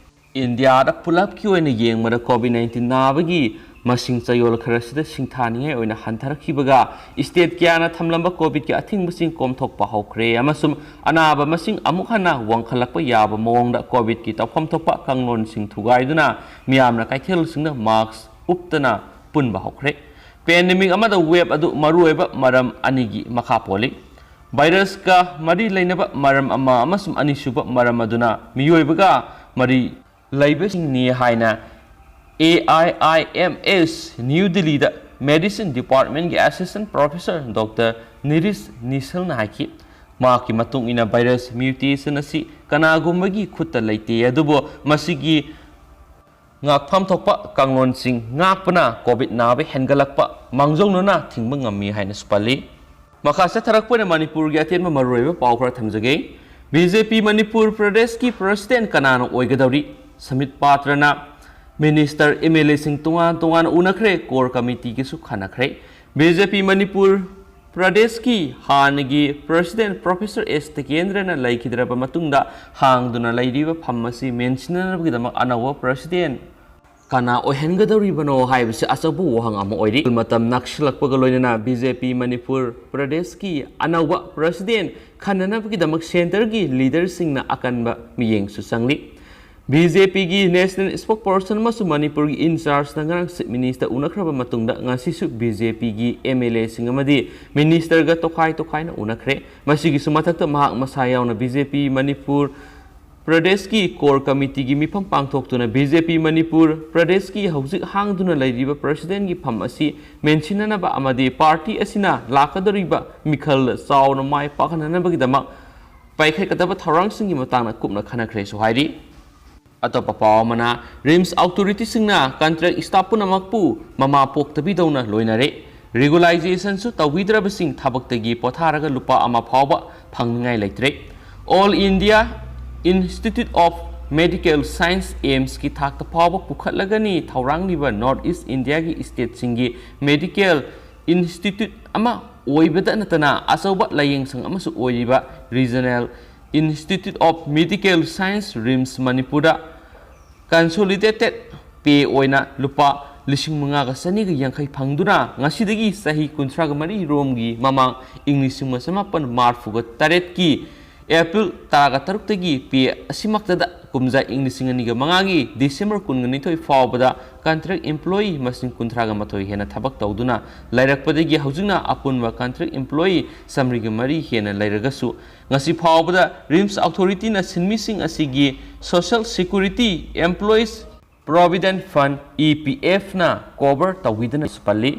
ꯏꯟꯗꯤꯌꯥꯗ ꯄꯨꯂꯞꯀꯤ ꯑꯣꯏꯅ ꯌꯦꯡꯕꯗ ꯀꯣꯚꯤꯗ ꯅꯥꯏꯟꯇꯤꯟ ꯅꯥꯕꯒꯤ ꯃꯁꯤꯡ ꯆꯌꯣꯜ ꯈꯔꯁꯤꯗ ꯁꯤꯡꯊꯥꯅꯤꯡꯉꯥꯏ ꯑꯣꯏꯅ ꯍꯟꯊꯔꯛꯈꯤꯕꯒ, ꯁ꯭ꯇꯦꯠ ꯀꯌꯥꯅ ꯊꯝꯂꯝꯕ ꯀꯣꯚꯤꯗꯀꯤ ꯑꯊꯤꯡꯕꯁꯤꯡ ꯀꯣꯝꯊꯣꯛꯄ ꯍꯧꯈ꯭ꯔꯦ ꯑꯃꯁꯨꯡ ꯑꯅꯥꯕ ꯃꯁꯤꯡ ꯑꯃꯨꯛ ꯍꯟꯅ ꯋꯥꯡꯈꯠꯂꯛꯄ ꯌꯥꯕ ꯃꯑꯣꯡꯗ ꯀꯣꯚꯤꯗꯀꯤ ꯇꯧꯐꯝ ꯊꯣꯛꯄ ꯀꯥꯡꯂꯣꯟꯁꯤꯡ ꯊꯨꯒꯥꯏꯗꯨꯅ ꯃꯤꯌꯥꯝꯅ ꯀꯩꯊꯦꯜꯁꯤꯡꯗ ꯃꯥꯁ꯭ꯛ ꯎꯞꯇꯅ ꯄꯨꯟꯕ ꯍꯧꯈ꯭ꯔꯦ꯫ ꯄꯦꯟꯗꯦꯃꯤꯛ ꯑꯃꯗ ꯋꯦꯚ ꯑꯗꯨ ꯃꯔꯨꯑꯣꯏꯕ ꯃꯔꯝ ꯑꯅꯤꯒꯤ ꯃꯈꯥ ꯄꯣꯜꯂꯤ꯫ ꯚꯥꯏꯔꯁꯀ ꯃꯔꯤ ꯂꯩꯅꯕ ꯃꯔꯝ ꯑꯃ ꯑꯃꯁꯨꯡ ꯑꯅꯤꯁꯨꯕ ꯃꯔꯝ ꯑꯗꯨꯅ ꯃꯤꯑꯣꯏꯕꯒ ꯃꯔꯤ ꯂꯩꯕꯁꯤꯡꯅꯤ ꯍꯥꯏꯅ A I I M S new ꯗꯤꯜꯂꯤꯗ ꯃꯦꯗꯤꯁꯤꯟ ꯗꯤꯄꯥꯔꯠꯃꯦꯟꯒꯤ ꯑꯦꯁꯤꯁꯇꯦꯟ ꯄ꯭ꯔꯣꯐꯦꯁꯔ ꯗꯣꯛꯇꯔ ꯅꯤꯔꯤꯁ ꯅꯤꯁꯜꯅ ꯍꯥꯏꯈꯤ꯫ ꯃꯍꯥꯛꯀꯤ ꯃꯇꯨꯡ ꯏꯟꯅ, ꯚꯥꯏꯔꯁ ꯃ꯭ꯌꯨꯇꯦꯁꯟ ꯑꯁꯤ ꯀꯅꯥꯒꯨꯝꯕꯒꯤ ꯈꯨꯠꯇ ꯂꯩꯇꯦ, ꯑꯗꯨꯕꯨ ꯃꯁꯤꯒꯤ ꯉꯥꯛꯐꯝ ꯊꯣꯛꯄ ꯀꯥꯡꯂꯣꯟꯁꯤꯡ ꯉꯥꯛꯄꯅ ꯀꯣꯚꯤꯗ ꯅꯥꯕ ꯍꯦꯟꯒꯠꯂꯛꯄ ꯃꯥꯡꯖꯧꯅꯅ ꯊꯤꯡꯕ ꯉꯝꯃꯤ ꯍꯥꯏꯅꯁꯨ ꯄꯜꯂꯤ꯫ ꯃꯈꯥ ꯆꯠꯊꯔꯛꯄ ꯑꯣꯏꯅ ꯃꯅꯤꯄꯨꯔꯒꯤ ꯑꯇꯦꯟꯕ ꯃꯔꯨꯑꯣꯏꯕ ꯄꯥꯎ ꯈꯔ ꯊꯝꯖꯒꯦ꯫ ꯕꯤ ꯖꯦ ꯄꯤ ꯃꯅꯤꯄꯨꯔ ꯄ꯭ꯔꯗꯦꯁꯀꯤ ꯄ꯭ꯔꯁꯤꯗꯦꯟ ꯀꯅꯥꯅ ꯑꯣꯏꯒꯗꯧꯔꯤ? ꯁꯃꯤꯠ ꯄꯥꯇ꯭ꯔꯅ ꯃꯤꯅꯤꯁꯇꯔ, ꯑꯦꯝ ꯑꯦꯜ ꯑꯦꯁꯤꯡ ꯇꯣꯉꯥꯟ ꯇꯣꯉꯥꯟꯅ ꯎꯅꯈ꯭ꯔꯦ, ꯀꯣꯔ ꯀꯃꯤꯇꯤꯒꯤꯁꯨ ꯈꯟꯅꯈ꯭ꯔꯦ꯫ ꯕꯤ ꯖꯦ ꯄꯤ ꯃꯅꯤꯄꯨꯔ ꯄ꯭ꯔꯗꯦꯁꯀꯤ ꯍꯥꯟꯅꯒꯤ ꯄ꯭ꯔꯁꯤꯗꯦꯟ ꯄ꯭ꯔꯣꯐꯦꯁꯔ ꯑꯦꯁ ꯇꯤꯀꯦꯟꯗ꯭ꯔꯅ ꯂꯩꯈꯤꯗ꯭ꯔꯕ ꯃꯇꯨꯡꯗ ꯍꯥꯡꯗꯨꯅ ꯂꯩꯔꯤꯕ ꯐꯝ ꯑꯁꯤ ꯃꯦꯟꯁꯤꯟꯅꯅꯕꯒꯤꯗꯃꯛ ꯑꯅꯧꯕ ꯄ꯭ꯔꯁꯤꯗꯦꯟ ꯀꯅꯥ ꯑꯣꯏꯍꯟꯒꯗꯧꯔꯤꯕꯅꯣ ꯍꯥꯏꯕꯁꯤ ꯑꯆꯧꯕ ꯋꯥꯍꯪ ꯑꯃ ꯑꯣꯏꯔꯤ꯫ ꯃꯇꯝ ꯅꯛꯁꯤꯜꯂꯛꯄꯒ ꯂꯣꯏꯅꯅ ꯕꯤ ꯖꯦ ꯄꯤ ꯃꯅꯤꯄꯨꯔ ꯄ꯭ꯔꯗꯦꯁꯀꯤ ꯑꯅꯧꯕ ꯄ꯭ꯔꯁꯤꯗꯦꯟ ꯈꯟꯅꯅꯕꯒꯤꯗꯃꯛ ꯁꯦꯟꯇꯔꯒꯤ ꯂꯤꯗꯔꯁꯤꯡꯅ ꯑꯀꯟꯕ ꯃꯤꯠꯌꯦꯡꯁꯨ ꯆꯪꯂꯤ꯫ ꯕꯤ ꯖꯦ ꯄꯤꯒꯤ ꯅꯦꯁꯅꯦꯜ ꯁ꯭ꯄꯣꯛꯁꯄꯔꯁꯟ ꯑꯃꯁꯨꯡ ꯃꯅꯤꯄꯨꯔꯒꯤ ꯏꯟꯆꯥꯔꯖꯅ ꯉꯔꯥꯡ ꯆꯤꯐ ꯃꯤꯅꯤꯁꯇꯔ ꯎꯅꯈ꯭ꯔꯕ ꯃꯇꯨꯡꯗ, ꯉꯁꯤꯁꯨ ꯕꯤ ꯖꯦ ꯄꯤꯒꯤ ꯑꯦꯝ ꯑꯦꯜ ꯑꯦꯁꯤꯡ ꯑꯃꯗꯤ ꯃꯤꯅꯤꯁꯇꯔꯒ ꯇꯣꯈꯥꯏ ꯇꯣꯈꯥꯏꯅ ꯎꯅꯈ꯭ꯔꯦ꯫ ꯃꯁꯤꯒꯤꯁꯨ ꯃꯊꯛꯇ, ꯃꯍꯥꯛ ꯃꯁꯥ ꯌꯥꯎꯅ ꯕꯤ ꯖꯦ ꯄꯤ ꯃꯅꯤꯄꯨꯔ ꯄ꯭ꯔꯗꯦꯁꯀꯤ ꯀꯣꯔ ꯀꯃꯤꯇꯤꯒꯤ ꯃꯤꯐꯝ ꯄꯥꯡꯊꯣꯛꯇꯨꯅ ꯕꯤ ꯖꯦ ꯄꯤ ꯃꯅꯤꯄꯨꯔ ꯄ꯭ꯔꯗꯦꯁꯀꯤ ꯍꯧꯖꯤꯛ ꯍꯥꯡꯗꯨꯅ ꯂꯩꯔꯤꯕ ꯄ꯭ꯔꯁꯤꯗꯦꯟꯒꯤ ꯐꯝ ꯑꯁꯤ ꯃꯦꯟꯁꯤꯟꯅꯅꯕ ꯑꯃꯗꯤ ꯄꯥꯔꯇꯤ ꯑꯁꯤꯅ ꯂꯥꯛꯀꯗꯧꯔꯤꯕ ꯃꯤꯈꯜꯗ ꯆꯥꯎꯅ ꯃꯥꯏ ꯄꯥꯛꯍꯟꯅꯅꯕꯒꯤꯗꯃꯛ ꯄꯥꯏꯈꯠꯀꯗꯕ ꯊꯧꯔꯥꯡꯁꯤꯡꯒꯤ ꯃꯇꯥꯡꯗ ꯀꯨꯞꯅ ꯈꯟꯅꯈ꯭ꯔꯦꯁꯨ ꯍꯥꯏꯔꯤ꯫ ꯑꯇꯣꯞꯄ ꯄꯥꯎ ꯑꯃꯅ, ꯔꯤꯝꯁ ꯑꯣꯊꯣꯔꯤꯇꯤꯁꯤꯡꯅ ꯀꯟꯇ꯭ꯔꯦꯛ ꯁ꯭ꯇꯥꯐ ꯄꯨꯝꯅꯃꯛꯄꯨ ꯃꯃꯥ ꯄꯣꯛꯇꯕꯤꯗꯧꯅ ꯂꯣꯏꯅꯔꯦ꯫ ꯔꯤꯒꯨꯂꯥꯏꯖꯦꯁꯟꯁꯨ ꯇꯧꯕꯤꯗ꯭ꯔꯕꯁꯤꯡ ꯊꯕꯛꯇꯒꯤ ꯄꯣꯊꯥꯔꯒ ꯂꯨꯄꯥ ꯑꯃ ꯐꯥꯎꯕ ꯐꯪꯅꯤꯡꯉꯥꯏ ꯂꯩꯇ꯭ꯔꯦ꯫ All India Institute of Medical Science ꯑꯦꯝꯁꯀꯤ ꯊꯥꯛꯇ ꯐꯥꯎꯕ ꯄꯨꯈꯠꯂꯒꯅꯤ꯫ ꯊꯧꯔꯥꯡꯂꯤꯕ ꯅꯣꯔꯠ ꯏꯁ ꯏꯟꯗꯤꯌꯥꯒꯤ ꯁ꯭ꯇꯦꯠꯁꯤꯡꯒꯤ ꯃꯦꯗꯤꯀꯦꯜ ꯏꯟꯁꯇꯤꯇ꯭ꯌꯨꯠ ꯑꯃ ꯑꯣꯏꯕꯗ ꯅꯠꯇꯅ ꯑꯆꯧꯕ ꯂꯥꯏꯌꯦꯡꯁꯪ ꯑꯃꯁꯨ ꯑꯣꯏꯔꯤꯕ regional institute of Medical science, RIMS, ꯃꯅꯤꯄꯨꯔꯗ ꯀꯟꯁꯣꯂꯤꯗꯦꯇꯦꯠ ꯄꯦ ꯑꯣꯏꯅ ꯂꯨꯄꯥ ꯂꯤꯁꯤꯡ ꯃꯉꯥꯒ ꯆꯅꯤꯒ ꯌꯥꯡꯈꯩ ꯐꯪꯗꯨꯅ ꯉꯁꯤꯗꯒꯤ ꯆꯍꯤ ꯀꯨꯟꯊ꯭ꯔꯥꯒ ꯃꯔꯤ ꯔꯣꯝꯒꯤ ꯃꯃꯥꯡ ꯏꯪ ꯂꯤꯁꯤꯡ ꯑꯃ ꯆꯃꯥꯄꯟ ꯃꯔꯤꯐꯨꯒ ꯇꯔꯦꯠꯀꯤ ꯑꯦꯄ꯭ꯔꯤꯜ ꯇꯔꯥꯒ ꯇꯔꯨꯛꯇꯒꯤ ꯄꯦ ꯑꯁꯤꯃꯛꯇꯗ ꯀꯨꯝꯖꯥ ꯏꯪ ꯂꯤꯁꯤꯡ ꯑꯅꯤꯒ ꯃꯉꯥꯒꯤ ꯗꯤꯁꯦꯝꯕꯔ ꯀꯨꯟꯒ ꯅꯤꯊꯣꯏ ꯐꯥꯎꯕꯗ ꯀꯟꯇ꯭ꯔꯦꯛ ꯏꯝꯄ꯭ꯂꯣꯌꯤ ꯃꯁꯤꯡ ꯀꯨꯟꯊ꯭ꯔꯥꯒ ꯃꯥꯊꯣꯏ ꯍꯦꯟꯅ ꯊꯕꯛ ꯇꯧꯗꯨꯅ ꯂꯩꯔꯛꯄꯗꯒꯤ ꯍꯧꯖꯤꯛꯅ ꯑꯄꯨꯟꯕ ꯀꯟꯇ꯭ꯔꯦꯛ ꯏꯝꯄ꯭ꯂꯣꯌꯤ ꯆꯥꯃꯔꯤꯒ ꯃꯔꯤ ꯍꯦꯟꯅ ꯂꯩꯔꯒꯁꯨ ꯉꯁꯤ ꯐꯥꯎꯕꯗ ꯔꯤꯝꯁ ꯑꯣꯊꯣꯔꯤꯇꯤꯅ ꯁꯤꯟꯃꯤꯁꯤꯡ ꯑꯁꯤꯒꯤ social security, employees ꯄ꯭ꯔꯣꯚꯤꯗꯦꯟꯠ fund, E ꯄꯤ ꯑꯦꯐꯅ ꯀꯣꯚꯔ ꯇꯧꯕꯤꯗꯨꯅ ꯄꯜꯂꯤ꯫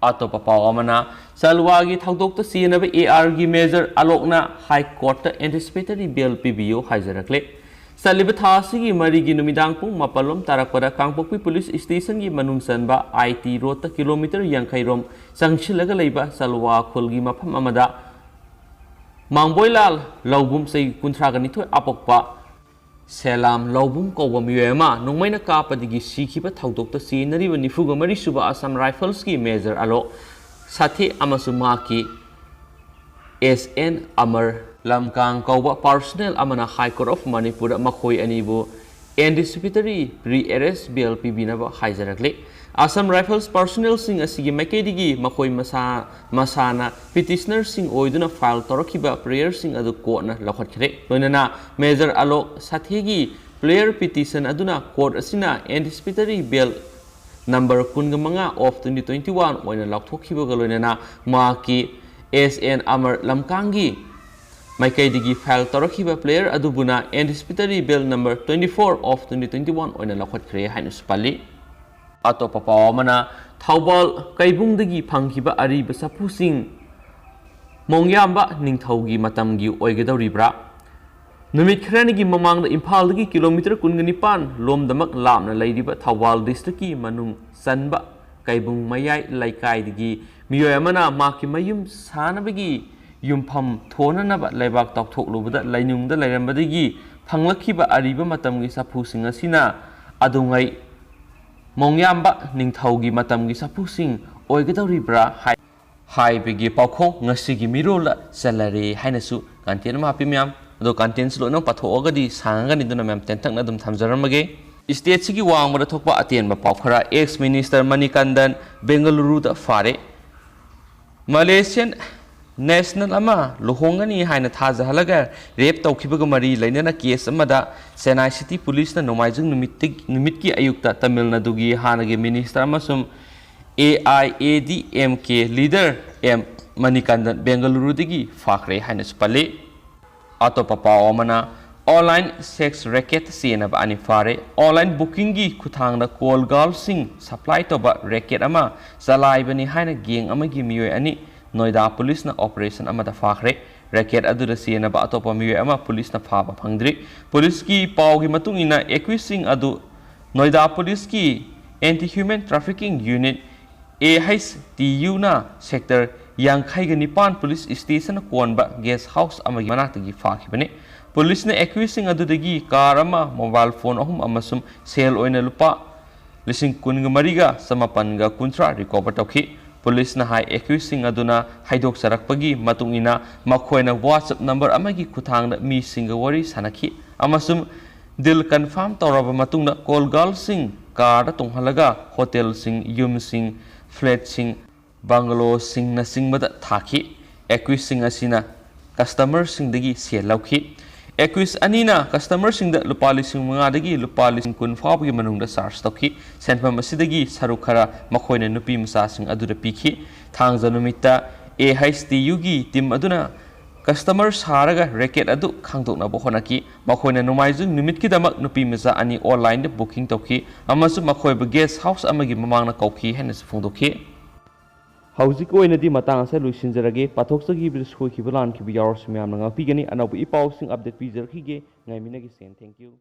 ꯑꯇꯣꯞꯄ ꯄꯥꯎ ꯑꯃꯅ, ꯆꯜꯋꯥꯒꯤ ꯊꯧꯗꯣꯛꯇ ꯆꯦꯟꯅꯕ ꯑꯦ ꯑꯥꯔꯒꯤ ꯃꯦꯖꯔ ꯑꯂꯣꯛꯅ ꯍꯥꯏ ꯀꯣꯔꯠꯇ ꯑꯦꯟꯇꯤꯁꯤꯄꯦꯇꯔꯤ ꯕꯦꯜ ꯄꯤꯕꯤꯌꯨ ꯍꯥꯏꯖꯔꯛꯂꯦ꯫ ꯆꯠꯂꯤꯕ ꯊꯥ ꯑꯁꯤꯒꯤ ꯃꯔꯤꯒꯤ ꯅꯨꯃꯤꯗꯥꯡ ꯄꯨꯡ ꯃꯥꯄꯜ ꯂꯣꯝ ꯇꯥꯔꯛꯄꯗ ꯀꯥꯡꯄꯣꯛꯄꯤ ꯄꯨꯂꯤꯁ ꯁ꯭ꯇꯦꯁꯟꯒꯤ ꯃꯅꯨꯡ ꯆꯟꯕ ꯑꯥꯏ ꯇꯤ ꯔꯣꯗꯇ ꯀꯤꯂꯣꯃꯤꯇꯔ ꯌꯥꯡꯈꯩ ꯔꯣꯝ ꯆꯪꯁꯤꯜꯂꯒ ꯂꯩꯕ ꯆꯜꯋꯥ ꯈꯨꯜꯒꯤ ꯃꯐꯝ ꯑꯃꯗ ꯃꯥꯡꯕꯣꯏꯂꯥꯜ ꯂꯧꯕꯨꯝ, ꯆꯍꯤ ꯀꯨꯟꯊ꯭ꯔꯥꯒ ꯅꯤꯊꯣꯏ ꯑꯄꯣꯛꯄ ꯁꯦꯂꯥꯝ ꯂꯧꯕꯨꯝ ꯀꯧꯕ ꯃꯤꯑꯣꯏ ꯑꯃ ꯅꯣꯡꯃꯩꯅ ꯀꯥꯞꯄꯗꯒꯤ ꯁꯤꯈꯤꯕ ꯊꯧꯗꯣꯛꯇ ꯆꯦꯟꯅꯔꯤꯕ ꯅꯤꯐꯨꯒ ꯃꯔꯤ ꯁꯨꯕ ꯑꯁꯥꯝ ꯔꯥꯏꯐꯜꯁꯀꯤ ꯃꯦꯖꯔ ꯑꯂꯣꯛ ꯁꯥꯊꯦ ꯑꯃꯁꯨꯡ ꯃꯍꯥꯛꯀꯤ ꯑꯦꯁ ꯑꯦꯟ ꯑꯃꯔ ꯂꯝꯀꯥꯡ ꯀꯧꯕ ꯄꯥꯔꯁꯣꯅꯦꯜ ꯑꯃꯅ ꯍꯥꯏ ꯀꯣꯔꯠ ꯑꯣꯐ ꯃꯅꯤꯄꯨꯔꯗ ꯃꯈꯣꯏ ꯑꯅꯤꯕꯨ ꯑꯦꯟꯇꯤꯁꯤꯄꯦꯇꯔꯤ ꯄ꯭ꯔꯤ ꯑꯦꯔꯦꯁ ꯕꯦꯜ ꯄꯤꯕꯤꯅꯕ ꯍꯥꯏꯖꯔꯛꯂꯤ꯫ ꯑꯁꯥꯝ ꯔꯥꯏꯐꯜꯁ ꯄꯥꯔꯁꯣꯅꯦꯜꯁꯤꯡ ꯑꯁꯤꯒꯤ ꯃꯥꯏꯀꯩꯗꯒꯤ ꯃꯈꯣꯏ ꯃꯁꯥ ꯃꯁꯥꯅ ꯄꯤꯇꯤꯁꯅꯔꯁꯤꯡ ꯑꯣꯏꯗꯨꯅ ꯐꯥꯏꯜ ꯇꯧꯔꯛꯈꯤꯕ ꯄ꯭ꯔꯦꯌꯔꯁꯤꯡ ꯑꯗꯨ ꯀꯣꯔꯠꯅ ꯂꯧꯈꯠꯈ꯭ꯔꯦ꯫ ꯂꯣꯏꯅꯅ ꯃꯦꯖꯔ ꯑꯂꯣꯛ ꯁꯥꯊꯦꯒꯤ ꯄ꯭ꯂꯦꯌꯔ ꯄꯤꯇꯤꯁꯟ ꯑꯗꯨꯅ ꯀꯣꯔꯠ ꯑꯁꯤꯅ ꯑꯦꯟꯇꯤꯁꯤꯄꯦꯇꯔꯤ ꯕꯦꯜ ꯅꯝꯕꯔ ꯀꯨꯟꯒ ꯃꯉꯥ ꯑꯣꯐ ꯇ꯭ꯋꯦꯟꯇꯤ ꯇ꯭ꯋꯦꯟꯇꯤ ꯋꯥꯟ ꯑꯣꯏꯅ ꯂꯥꯎꯊꯣꯛꯈꯤꯕꯒ ꯂꯣꯏꯅꯅ ꯃꯍꯥꯛꯀꯤ ꯑꯦꯁ ꯑꯦꯟ ꯑꯃꯔ ꯂꯝꯀꯥꯡꯒꯤ ꯃꯥꯏꯀꯩꯗꯒꯤ ꯐꯥꯏꯜ ꯇꯧꯔꯛꯈꯤꯕ ꯄ꯭ꯂꯦꯌꯔ ꯑꯗꯨꯕꯨꯅ anticipatory bail number twenty four of twenty twenty one ꯑꯣꯏꯅ ꯂꯧꯈꯠꯈ꯭ꯔꯦ ꯍꯥꯏꯅꯁꯨ ꯄꯜꯂꯤ꯫ ꯑꯇꯣꯞꯄ ꯄꯥꯎ ꯑꯃꯅ, ꯊꯧꯕꯥꯜ ꯀꯩꯕꯨꯡꯗꯒꯤ ꯐꯪꯈꯤꯕ ꯑꯔꯤꯕ ꯆꯐꯨꯁꯤꯡ ꯃꯣꯡꯌꯥꯝꯕ ꯅꯤꯡꯊꯧꯒꯤ ꯃꯇꯝꯒꯤ ꯑꯣꯏꯒꯗꯧꯔꯤꯕ꯭ꯔꯥ? ꯅꯨꯃꯤꯠ ꯈꯔꯅꯤꯒꯤ ꯃꯃꯥꯡꯗ ꯏꯝꯐꯥꯜꯗꯒꯤ ꯀꯤꯂꯣꯃꯤꯇꯔ ꯀꯨꯟꯒ ꯅꯤꯄꯥꯟ ꯂꯣꯝꯗꯃꯛ ꯂꯥꯞꯅ ꯂꯩꯔꯤꯕ ꯊꯧꯕꯥꯜ ꯗꯤꯁꯇ꯭ꯔꯤꯛꯀꯤ ꯃꯅꯨꯡ ꯆꯟꯕ ꯀꯩꯕꯨꯡ ꯃꯌꯥꯏ ꯂꯩꯀꯥꯏꯗꯒꯤ ꯃꯤꯑꯣꯏ ꯑꯃꯅ ꯃꯍꯥꯛꯀꯤ ꯃꯌꯨꯝ ꯁꯥꯅꯕꯒꯤ ꯌꯨꯝꯐꯝ ꯊꯣꯟꯅꯅꯕ ꯂꯩꯕꯥꯛ ꯇꯥꯎꯊꯣꯛꯂꯨꯕꯗ ꯂꯩꯅꯨꯡꯗ ꯂꯩꯔꯝꯕꯗꯒꯤ ꯐꯪꯂꯛꯈꯤꯕ ꯑꯔꯤꯕ ꯃꯇꯝꯒꯤ ꯆꯐꯨꯁꯤꯡ ꯑꯁꯤꯅ ꯑꯗꯨꯉꯩ ꯃꯣꯡꯌꯥꯝꯕ ꯅꯤꯡꯊꯧꯒꯤ ꯃꯇꯝꯒꯤ ꯆꯐꯨꯁꯤꯡ ꯑꯣꯏꯒꯗꯧꯔꯤꯕ꯭ꯔꯥ ꯍꯥꯏ-, ꯍꯥꯏꯕꯒꯤ ꯄꯥꯎꯈꯣꯡ ꯉꯁꯤꯒꯤ ꯃꯤꯔꯣꯜꯗ ꯆꯜꯂꯔꯦ ꯍꯥꯏꯅꯁꯨ ꯀꯟꯇꯦꯟ ꯑꯃ ꯍꯥꯞꯄꯤ ꯃꯌꯥꯝ꯫ ꯑꯗꯣ ꯀꯟꯇꯦꯟꯁꯤ ꯂꯣꯏꯅꯃꯛ ꯄꯥꯊꯣꯛꯑꯒꯗꯤ ꯁꯥꯡꯉꯒꯅꯤ, ꯑꯗꯨꯅ ꯃꯌꯥꯝ ꯇꯦꯟꯇꯛꯅ ꯑꯗꯨꯝ ꯊꯝꯖꯔꯝꯃꯒꯦ꯫ ꯁ꯭ꯇꯦꯠꯁꯤꯒꯤ ꯋꯥꯡꯃꯗ ꯊꯣꯛꯄ ꯑꯇꯦꯟꯕ ꯄꯥꯎ ꯈꯔ꯫ Ex Minister ꯃꯅꯤꯀꯟꯗꯟ ꯕꯦꯡꯒꯂꯨꯔꯨꯗ ꯐꯥꯔꯦ꯫ Malaysian national ꯑꯃ ꯂꯨꯍꯣꯡꯒꯅꯤ ꯍꯥꯏꯅ ꯊꯥꯖꯍꯜꯂꯒ ꯔꯦꯞ ꯇꯧꯈꯤꯕꯒ ꯃꯔꯤ ꯂꯩꯅꯅ ꯀꯦꯁ ꯑꯃꯗ ꯆꯦꯟꯅꯥꯏ ꯁꯤꯇꯤ ꯄꯨꯂꯤꯁꯅ ꯅꯣꯡꯃꯥꯏꯖꯤꯡ ꯅꯨꯃꯤꯠꯇꯒꯤ, ꯅꯨꯃꯤꯠꯀꯤ ꯑꯌꯨꯛꯇ ꯇꯥꯃꯤꯜ ꯅꯥꯗꯨꯒꯤ ꯍꯥꯟꯅꯒꯤ ꯃꯤꯅꯤꯁꯇꯔ ꯑꯃꯁꯨꯡ A I A D M K leader M Manikandan ꯕꯦꯡꯒꯂꯨꯔꯨꯗꯒꯤ ꯐꯥꯈ꯭ꯔꯦ ꯍꯥꯏꯅꯁꯨ ꯄꯜꯂꯤ꯫ ꯑꯇꯣꯞꯄ ꯄꯥꯎ ꯑꯃꯅ, online sex racket ꯆꯦꯟꯅꯕ ꯑꯅꯤ ꯐꯥꯔꯦ꯫ Online bookingꯒꯤ ꯈꯨꯠꯊꯥꯡꯗ call girlꯁꯤꯡ supply ꯇꯧꯕ racket ꯑꯃ ꯆꯂꯥꯏꯕꯅꯤ ꯍꯥꯏꯅ gang ꯑꯃꯒꯤ ꯃꯤꯑꯣꯏ ꯑꯅꯤ ꯅꯣꯏꯗꯥ ꯄꯨꯂꯤꯁꯅ operation ꯑꯃꯗ ꯐꯥꯈ꯭ꯔꯦ꯫ Racket ꯑꯗꯨꯗ ꯆꯦꯟꯅꯕ ꯑꯇꯣꯞꯄ ꯃꯤꯑꯣꯏ ꯑꯃ ꯄꯨꯂꯤꯁꯅ ꯐꯥꯕ ꯐꯪꯗ꯭ꯔꯤ꯫ ꯄꯨꯂꯤꯁꯀꯤ ꯄꯥꯎꯒꯤ ꯃꯇꯨꯡ ꯏꯟꯅ, accused ꯁꯤꯡ ꯑꯗꯨ ꯅꯣꯏꯗꯥ ꯄꯨꯂꯤꯁꯀꯤ Anti Human Trafficking Unit, A H T U ꯅ sector ꯌꯥꯡꯈꯩꯒ ꯅꯤꯄꯥꯟ ꯄꯨꯂꯤꯁ ꯁ꯭ꯇꯦꯁꯟ ꯀꯣꯟꯕ guest house ꯑꯃꯒꯤ ꯃꯅꯥꯛꯇꯒꯤ ꯐꯥꯈꯤꯕꯅꯤ꯫ ꯄꯨꯂꯤꯁꯅ accused ꯁꯤꯡ ꯑꯗꯨꯗꯒꯤ car ꯑꯃ, mobile phone ꯑꯍꯨꯝ ꯑꯃꯁꯨꯡ ꯁꯦꯜ ꯑꯣꯏꯅ ꯂꯨꯄꯥ ꯂꯤꯁꯤꯡ ꯀꯨꯟꯒ ꯃꯔꯤꯒ ꯆꯃꯥꯄꯟꯒ ꯀꯨꯟꯊ꯭ꯔꯥ recover ꯇꯧꯈꯤ꯫ ꯄꯨꯂꯤꯁꯅ ꯍꯥꯏ, accused ꯁꯤꯡ ꯑꯗꯨꯅ ꯍꯥꯏꯗꯣꯛꯆꯔꯛꯄꯒꯤ ꯃꯇꯨꯡ ꯏꯟꯅ ꯃꯈꯣꯏꯅ WhatsApp number ꯑꯃꯒꯤ ꯈꯨꯠꯊꯥꯡꯗ ꯃꯤꯁꯤꯡꯒ ꯋꯥꯔꯤ ꯁꯥꯅꯈꯤ ꯑꯃꯁꯨꯡ deal confirm ꯇꯧꯔꯕ ꯃꯇꯨꯡꯗ call girlꯁꯤꯡ carꯗ ꯇꯣꯡꯍꯜꯂꯒ ꯍꯣꯇꯦꯜꯁꯤꯡ, ꯌꯨꯝꯁꯤꯡ, flatꯁꯤꯡ, bungalowꯁꯤꯡꯅꯆꯤꯡꯕꯗ ꯊꯥꯈꯤ꯫ Accused ꯁꯤꯡ ꯑꯁꯤꯅ customerꯁꯤꯡꯗꯒꯤ ꯁꯦꯜ ꯂꯧꯈꯤ꯫ Accused ꯑꯅꯤꯅ customerꯁꯤꯡꯗ ꯂꯨꯄꯥ ꯂꯤꯁꯤꯡ ꯃꯉꯥꯗꯒꯤ ꯂꯨꯄꯥ ꯂꯤꯁꯤꯡ ꯀꯨꯟ ꯐꯥꯎꯕꯒꯤ ꯃꯅꯨꯡꯗ charge ꯇꯧꯈꯤ꯫ ꯁꯦꯟꯐꯝ ꯑꯁꯤꯗꯒꯤ ꯁꯔꯨꯛ ꯈꯔ ꯃꯈꯣꯏꯅ ꯅꯨꯄꯤ ꯃꯆꯥꯁꯤꯡ ꯑꯗꯨꯗ ꯄꯤꯈꯤ꯫ ꯊꯥꯡꯖ ꯅꯨꯃꯤꯠꯇ A H T Uꯒꯤ team ꯑꯗꯨꯅ customer ꯁꯥꯔꯒ racket ꯑꯗꯨ ꯈꯪꯗꯣꯛꯅꯕ ꯍꯣꯠꯅꯈꯤ꯫ ꯃꯈꯣꯏꯅ ꯅꯣꯡꯃꯥꯏꯖꯤꯡ ꯅꯨꯃꯤꯠꯀꯤꯗꯃꯛ ꯅꯨꯄꯤ ꯃꯆꯥ ꯑꯅꯤ onlineꯗ booking ꯇꯧꯈꯤ ꯑꯃꯁꯨꯡ ꯃꯈꯣꯏꯕꯨ guest house ꯑꯃꯒꯤ ꯃꯃꯥꯡꯗ ꯀꯧꯈꯤ ꯍꯥꯏꯅꯁꯨ ꯐꯣꯡꯗꯣꯛꯈꯤ꯫ ꯍꯧꯖꯤꯛꯀꯤ ꯑꯣꯏꯅꯗꯤ ꯃꯇꯥꯡ ꯑꯁꯤꯗ ꯂꯣꯏꯁꯤꯟꯖꯔꯒꯦ꯫ ꯄꯥꯊꯣꯛꯆꯈꯤꯕꯗ ꯁꯣꯏꯈꯤꯕ ꯂꯥꯟꯈꯤꯕ ꯌꯥꯎꯔꯁꯨ ꯃꯌꯥꯝꯅ ꯉꯥꯛꯄꯤꯒꯅꯤ꯫ ꯑꯅꯧꯕ ꯏ ꯄꯥꯎꯁꯤꯡ update ꯄꯤꯖꯔꯛꯈꯤꯒꯦ꯫ ꯉꯥꯏꯃꯤꯟꯅꯈꯤꯁꯦ꯫ Thank you꯫